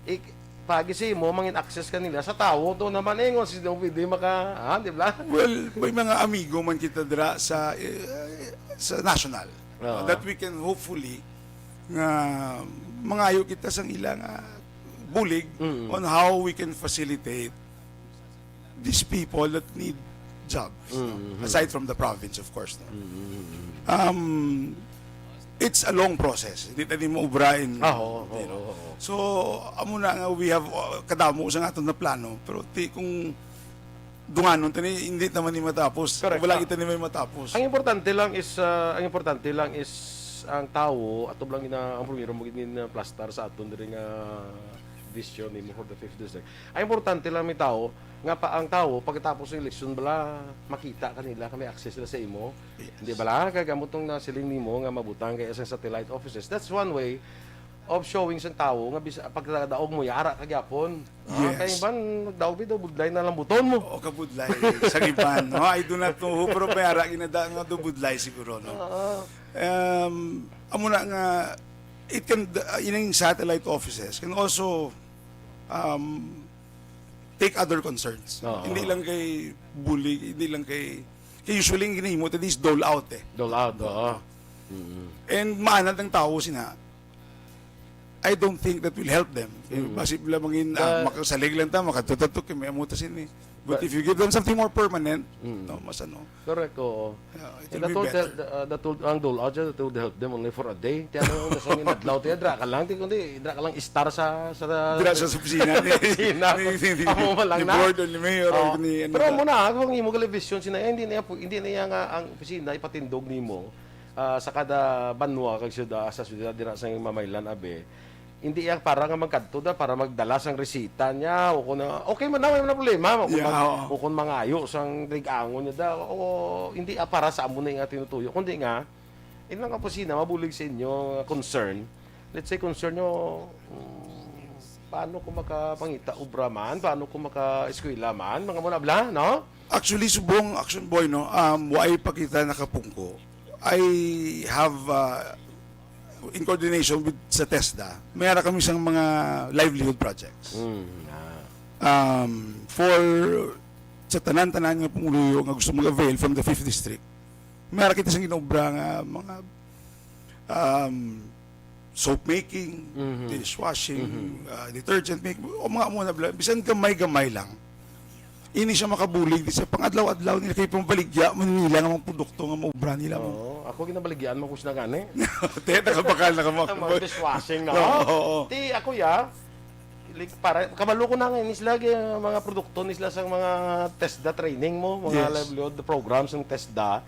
ik-, pagi sa imo, mangin access ka nila sa tawo, to naman, eh, ngon, si daw pwede maka, ah, di ba? Well, may mga amigo man kita dira sa, eh, sa national Oo. that we can hopefully nga mangayo kita sang ila nga bulig Mm. on how we can facilitate these people that need jobs, no? Mm-hmm. Aside from the province, of course, no? Mm-hmm. Um, it's a long process. Hindi tayo maubra in, Ah, oo, you know. oo, oo. So, amo na nga, we have, uh, kadamo sa aton na plano, pero ti, kung dunganon tani, hindi naman ni matapos. Correct. Wala Ah. kita ni may matapos. Ang importante lang is, ah, ang importante lang is ang tawo, ato lang ina-, ang primero mo gid nga plastar sa aton diri nga vision nimo for the fifth District. Ang importante lang may tawo nga pa, ang tawo pagkatapos ng eleksyon bala makita kanila kung may access sila sa imo. Yes. Di bala? Kay amo tong nasiling nimo nga mabutang kay isang satellite offices. That's one way of showing sa tawo nga bis-, pagkadaog mo, yara ka gyapon. Ah, Yes. kay iban, nagdaog bitaw, budlay na lang buton mo. Oo, kabudlay. Sa iban, no? I do not know who, pero may ara ginada nga do budlay siguro, no? Ah. Um, amo na nga, it can, uh, ining satellite offices can also, um, take other concerns. Oo. Hindi lang kay bully, hindi lang kay, kay usually ang ginahimo tadi is dole out eh. Dole out, oo. Mm-hmm. And maanad ang tawo sina, I don't think that will help them. Kay Mm. basi lang mangin, ah, But makasalig lang ta, makatututok, kay may amuta sini. But But if you give them something more permanent, Mm. no, mas ano. Correct, oo. Yeah, it And will that be would better. help, uh, that would, ang dole out siya, that would help them only for a day. Ti ano, ang gusto nga adlaw, ti dra ka lang, ti kundi, dra ka lang star sa, sa Dira sa opisina ni, Opisina. ni, ni, ni, Amo man lang ni na. board or ni mayor or Oh. ni ano Pero na. amo na, kung imo television, sina, eh, hindi na, hindi na iya nga ang opisina ipatindog nimo, ah, sa kada banwa kag syudad, sa syudad, dira sa mamaylan, abi. Hindi iya para nga magkadto da, para magdala sang resita niya, o kung na, okay man na, may man problema, o kung Yeah, mag-, oo. o kung mangayo sang lig-angon niya da, o hindi iya para sa amo na nga tinutuyo, kundi nga, ilang opisina, mabulig sa inyo, nga concern. Let's say, concern nyo, mm, paano ko makapangita obra man, paano ko maka-eskwela man, mga muna bla, no? Actually, subong, Action Boy, no, um, waay pa kita nakapungko. I have, uh, in coordination with sa TESDA, may ara kami sang mga livelihood projects. Mm, ah. Um, for sa tanan-tanan nga pumuluyo nga gusto mag-avail from the fifth district, may ara kita sang ginobra nga mga, um, soap making, Mhm. dishwashing, Mhm. uh, detergent making, o mga amo na bla-, bisan gamay-gamay lang. Ini siya makabulig di sa pangadlaw-adlaw nila kay pambaligya man nila nga mga produkto nga maubra nila mo. Oo, ako ginabaligyan mo ko sila gani. Te, nakabakal na ka mo. Ang mga dishwashing na. Oo, oo. Ti, ako ya, like, para, kabalo ko na nga, ini sila, gi-, mga produkto ni sila sa mga TESDA training mo, mga Yes. livelihood programs ng TESDA,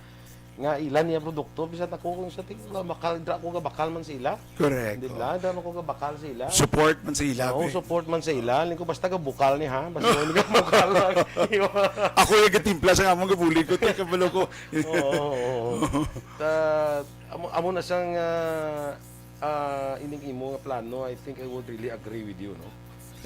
nga ilan niya produkto, bisan ako kung sa tingin ko, bakal, dra ko gabakal man sa ila. Correct, Di ba? oo. Dra ko gabakal sa ila. Support man sa ila, Oo, be. support man sa ila. Ling ko, basta gabukal ni, ha? Basta mo gabukal lang. Ako yung gatimpla sa among gabulig ko, te, kabalo ko. Oo, oo, oo. Ta-, amo, amo na sang, ah, ah, ining imo nga plano, I think I would really agree with you, no?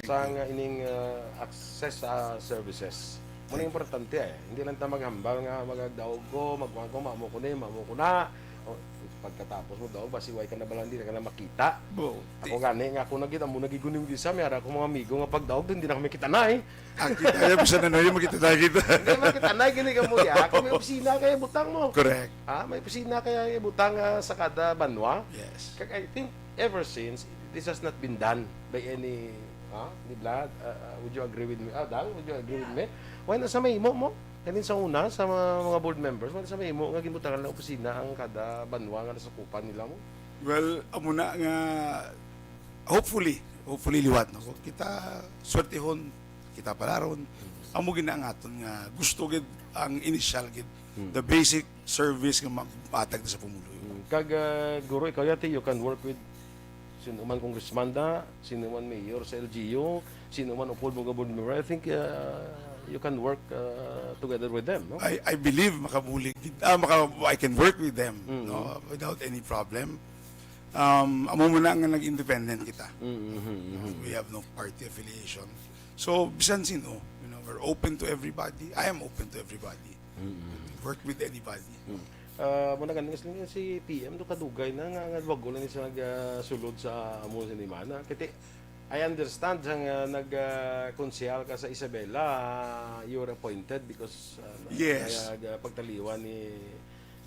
Thank Sa you. nga ining, ah, access sa services. Muna importante eh. Hindi lang ta maghambal nga magdaog ko, magkuhan ko, mamo ko ni, mamo ko na. O, pagkatapos mo daog, basi way ka na bala, hindi na ka na makita. Bo, Ako gani nga ako nagid amo nagigunim gisa, may ara ko mga amigo nga pagdaog, hindi na kami kita na eh. Ang kita kaya bisa na no yung makita na kita. Hindi man kita na gini ka mo ya. Kung may opisina kaya butang mo. Correct. Ah, may opisina kaya butang ah, sa kada banwa. Yes. Kag I think ever since this has not been done by any ah, di ba? Ah, ah, would you agree with me? Ah, Dal, would you agree with me? Why na sa mahimo mo? Kanin sa una, sa mga, mga board members, why na sa mahimo nga ginbutangan ng opisina ang kada banwa nga nasakupan nila mo? Well, amo na nga hopefully, hopefully liwat no. Kung kita swertehon, kita palaron. Amo gid na ang aton nga gusto gid ang initial gid, the basic service nga magpatag sa pumuluyo. Mm, Kag uh, guro, ikaw yati, you can work with sino man congressman da, sino man mayor sa L G U, sino man upod mo nga board member. I think uh, you can work uh, together with them, no? I I believe makabulig gid, ah, maka, I can work with them Mm. no, without any problem. Um, amo mo na nga nag-independent kita. Mm, mhm, mhm. We have no party affiliation. So, bisan sino, you know, we're open to everybody. I am open to everybody. Mm, mhm. Work with anybody. Mm. Ah, muna ganing si P M do kadugay na nga nga bago lang siya nag ah, sulod sa amo sa Nimana. Kiti I understand sang uh, nag ah, konsehal ka sa Isabela, ah, you were appointed because ah, Yes. nag ah, pagtaliwan ni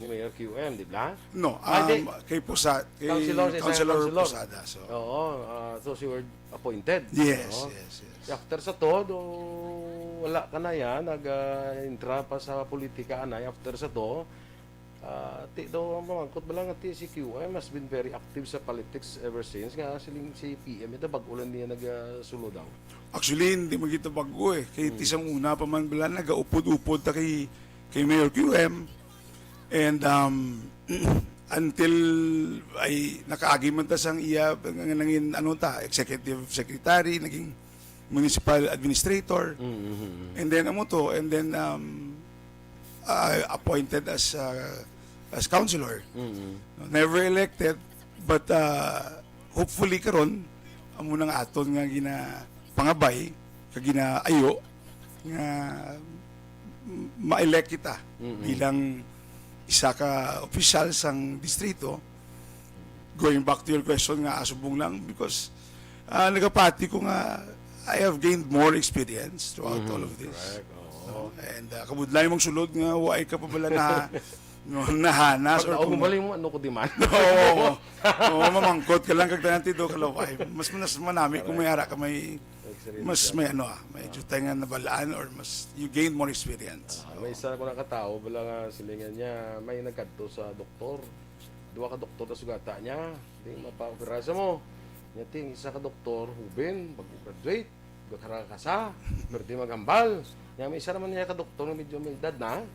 ni Mayor Q M, di ba? No, Ah, di. um, kay Pusa, kay Councilor, sa isang Councilor councilor. Posada. So, Oo, ah, so you were appointed. yes, Oo. yes, yes. After sa to, do, wala ka na yan, nag-intra pa sa politika anay after sa to. Ah, ti daw ang mamangkot ba lang ti si Q M has been very active sa politics ever since nga siling si P M ito bag-o lang niya nag-sulod daw. Actually, hindi man kita bago eh. Kay tisang una pa man bala, nagaupod-upod ta kay, kay Mayor Q M. And um, until ay nakaagi man ta sang iya nga nangin ano ta, executive secretary, naging municipal administrator. And then amo to, and then um, uh, appointed as uh, as councilor. Mm. Never elected, but uh, hopefully karon amo nang aton nga ginapangabay kag ginaayo nga ma-elect kita Mm-mm. bilang isa ka opisyal sang distrito. Going back to your question nga asubong lang, because ah, nagapati ko nga I have gained more experience throughout all of this. Correct. Oo. And uh, kabudlay mong sulod nga wa ay ka pa bala na no, nahanas or Pagdaog kung mo bali mo ano ko di man. Oo. Oo, mamangkot ka lang kag tanan tido ka laway. Mas mas manami kung may ara ka may Experience mas ka. May ano ah, may jutay nga nabalaan or mas you gain more experience. Ah, may isa ko nakatawo bala nga silingan niya, may nagkadto sa doktor. Duha ka doktor na sugata niya. Di mapaopera sa mo. Niya ting isa ka doktor, hubin, mag-graduate, gakara ka sa, pero di maghambal. Niya may isa naman niya ka doktor nga medyo may edad na.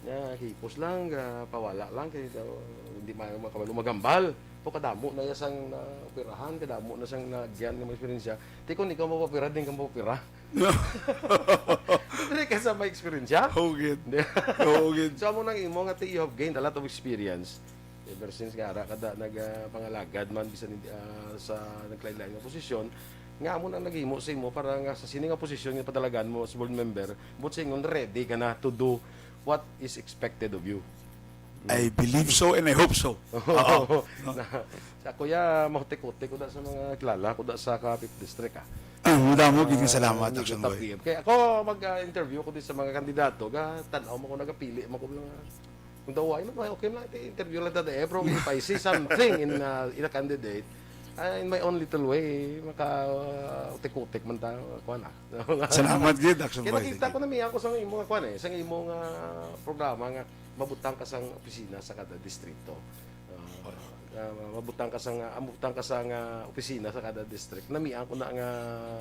Niya hipos lang, ga, pawala lang kay daw, hindi man makabalo maghambal. To kadamo na iya sang naoperahan, kadamo na sang nalagyan nga may eksperyensya. Ti kung ikaw mapapira, din ka mapapira. Dili ka sa may eksperyensya. Hugid. Hindi. Hugid. So amo nang imo nga ti, you have gained a lot of experience ever since nga ara kada nag ah, pangalagad man bisan ah, sa naglain-lain nga posisyon nga amo nang naghimo sa imo para nga sa sini nga posisyon nga padalagan mo as board member, but sa ingon ready ka na to do what is expected of you. I believe so and I hope so. Oo. Na, sa kuya, mahutik-hutik ko da sa mga kilala ko da sa Kapit District ah. Ah, madamo gid nga salamat, Ah, Action Nagutap Boy. P M. Kaya ako mag-interview ko din sa mga kandidato, ga tanaw mo ko nagapili mo ko lang. Kung daw ay mo okay lang interview lang tada eh, pero if I see something in uh, in a candidate, ah, in my own little way, maka uh, utik-utik man ta kuan ah. Salamat gid, Action Kaya Boy. nakita Thank ko you. na miyan ko sa imo nga kuan eh, sa imo nga programa nga mabutang ka sang opisina sa kada distrito. Ah, ah, mabutang ka sang ah, mabutang ka sang ah, opisina sa kada district. Namian ko na nga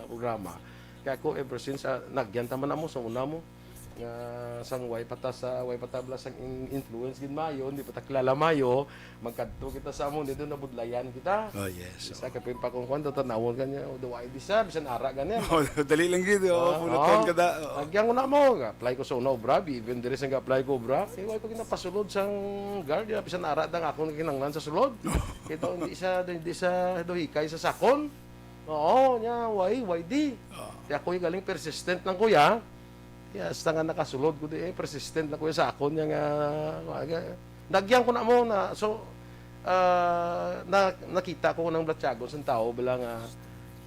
programa. Kaya ako ever since ah, nagyan ta man amo sa una mo nga sang way pa ta sa way pa ta bala sang in- influence gid mayo, hindi pa ta kilala mayo, magkadto kita sa amo dito nabudlayan kita. Oh, yes. Isa ka pin pa kung kwan, tatanawon ka niya, o daw ay di sa, bisan ara ka niya. Oh, dali lang gid, oh, Ah, pulutan oh. ka da. Oh. Lagi ang una mo, apply ko sa una obra, even diri sa apply ko obra, eh, wala ko ginapasulod sang guard, ya, bisan ara dang akong kinanglan sa sulod. Ito, hindi sa, hindi sa, do hikay sa sakon. Oo, niya, why, why di? Oh. Kaya ako yung galing persistent lang, kuya. Hasta nga nakasulod ko di, eh, persistent lang ko sa akon nga, nga, nga, nagyang ko na mo na, so, ah, na, nakita ko nang blatyagon sa tao, bala nga,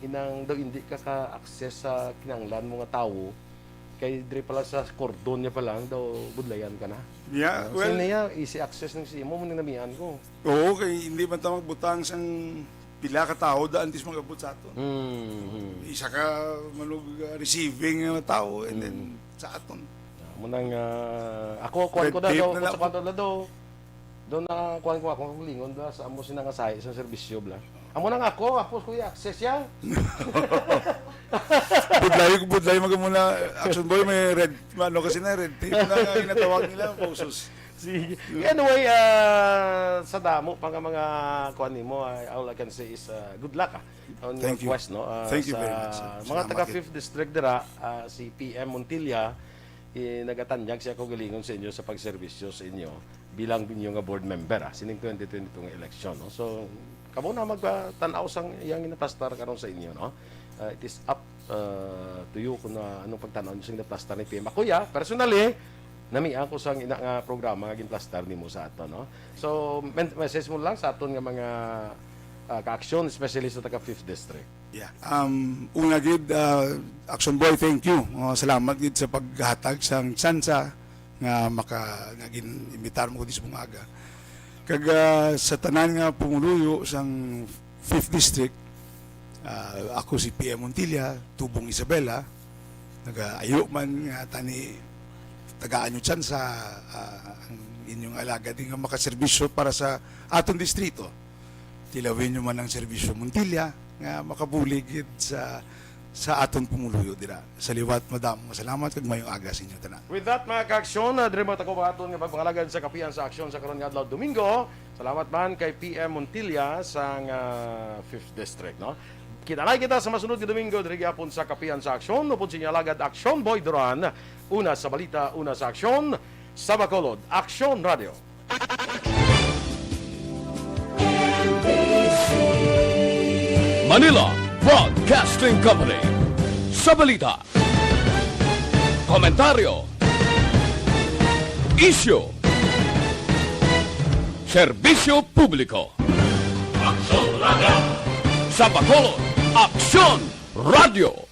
inang daw hindi ka ka-access sa kinanglan mo nga tawo, kay diri pa lang sa cordon niya pa lang, daw budlayan ka na. Yeah, Ah, well, sino niya, easy access ng simo, mo nang namian ko. Oo, kay hindi man ta magbutang sang pila ka tawo da antes mag-abot sa aton. Mm, mm. Isa ka manug, ah, receiving nga tawo, and then Mm. sa aton. Amo nang, ah, ako, kuwan Red ko na tape daw, na ako sa lang. Kuwan na daw. Doon na, kuwan ko, ako, lingon da, sa amo sina nga sahi sa serbisyo, bla. Amo nang ako, ako, kuya, access ya. Budlay, budlay, mag-, muna, Action Boy, may red, ano kasi na, red tape na nga ginatawag nila, boses. Sige. Anyway, ah, sa damo pa nga mga kuan nimo, ah, all I can say is, ah, good luck, ah, on your Thank you. quest, no? Ah, Thank you sa very much, sir. mga Salamat taga kayo. Fifth District dira, ah, si P M Montilla, eh, nagatanyag siya kaugalingon sa inyo sa pagserbisyo sa inyo bilang inyo nga board member, ah, sining twenty twenty-two nga eleksyon, no? So, kamo na magpatan-aw sang iyang ginaplastar karon sa inyo, no? Ah, it is up, ah, to you kung, ah, anong pagtan-aw niyo sa ginaplastar ni P M. Ako, ya, personally, namian ko sang ina nga programa nga ginplastar nimo sa ato, no? So, men-, message mo lang sa aton nga mga, ah, ka-aksyon, especially sa taga Fifth District. Yeah. Um, una gid, ah, Action Boy, thank you. Oh, salamat gid sa paghatag sang tsansa nga maka-, nga gin-imbitar mo ko dis bungaga. Kag, ah, sa tanan nga pumuluyo sang Fifth District, ah, ako si P M Montilla, Tubong Isabela, nagaayo man nga tani tagaan nyo tsansa, ah, ang inyong alagad nga makaserbisyo para sa aton distrito. Tilawin nyo man ang serbisyo Montilla nga makabulig gid sa, sa aton pumuluyo dira. Sa liwat, madam, salamat kag mayong aga sa inyo tanan. With that, mga ka-aksyon, ah, diri matapos ang aton nga pagpangalagan sa Kapian sa Aksyon sa karon nga adlaw, Domingo. Salamat man kay P M Montilla sang, ah, Fifth District, no? Kita na kita sa masunod nga Domingo diri gyapon sa Kapian sa Aksyon. Upod sa inyo alagad, Aksyon Boy Duran, una sa balita, una sa aksyon, sa Bacolod, Aksyon Radio. Manila Broadcasting Company. Sa balita, komentaryo, isyu, serbisyo publiko. Aksyon Radio. Sa Bacolod, Aksyon Radio.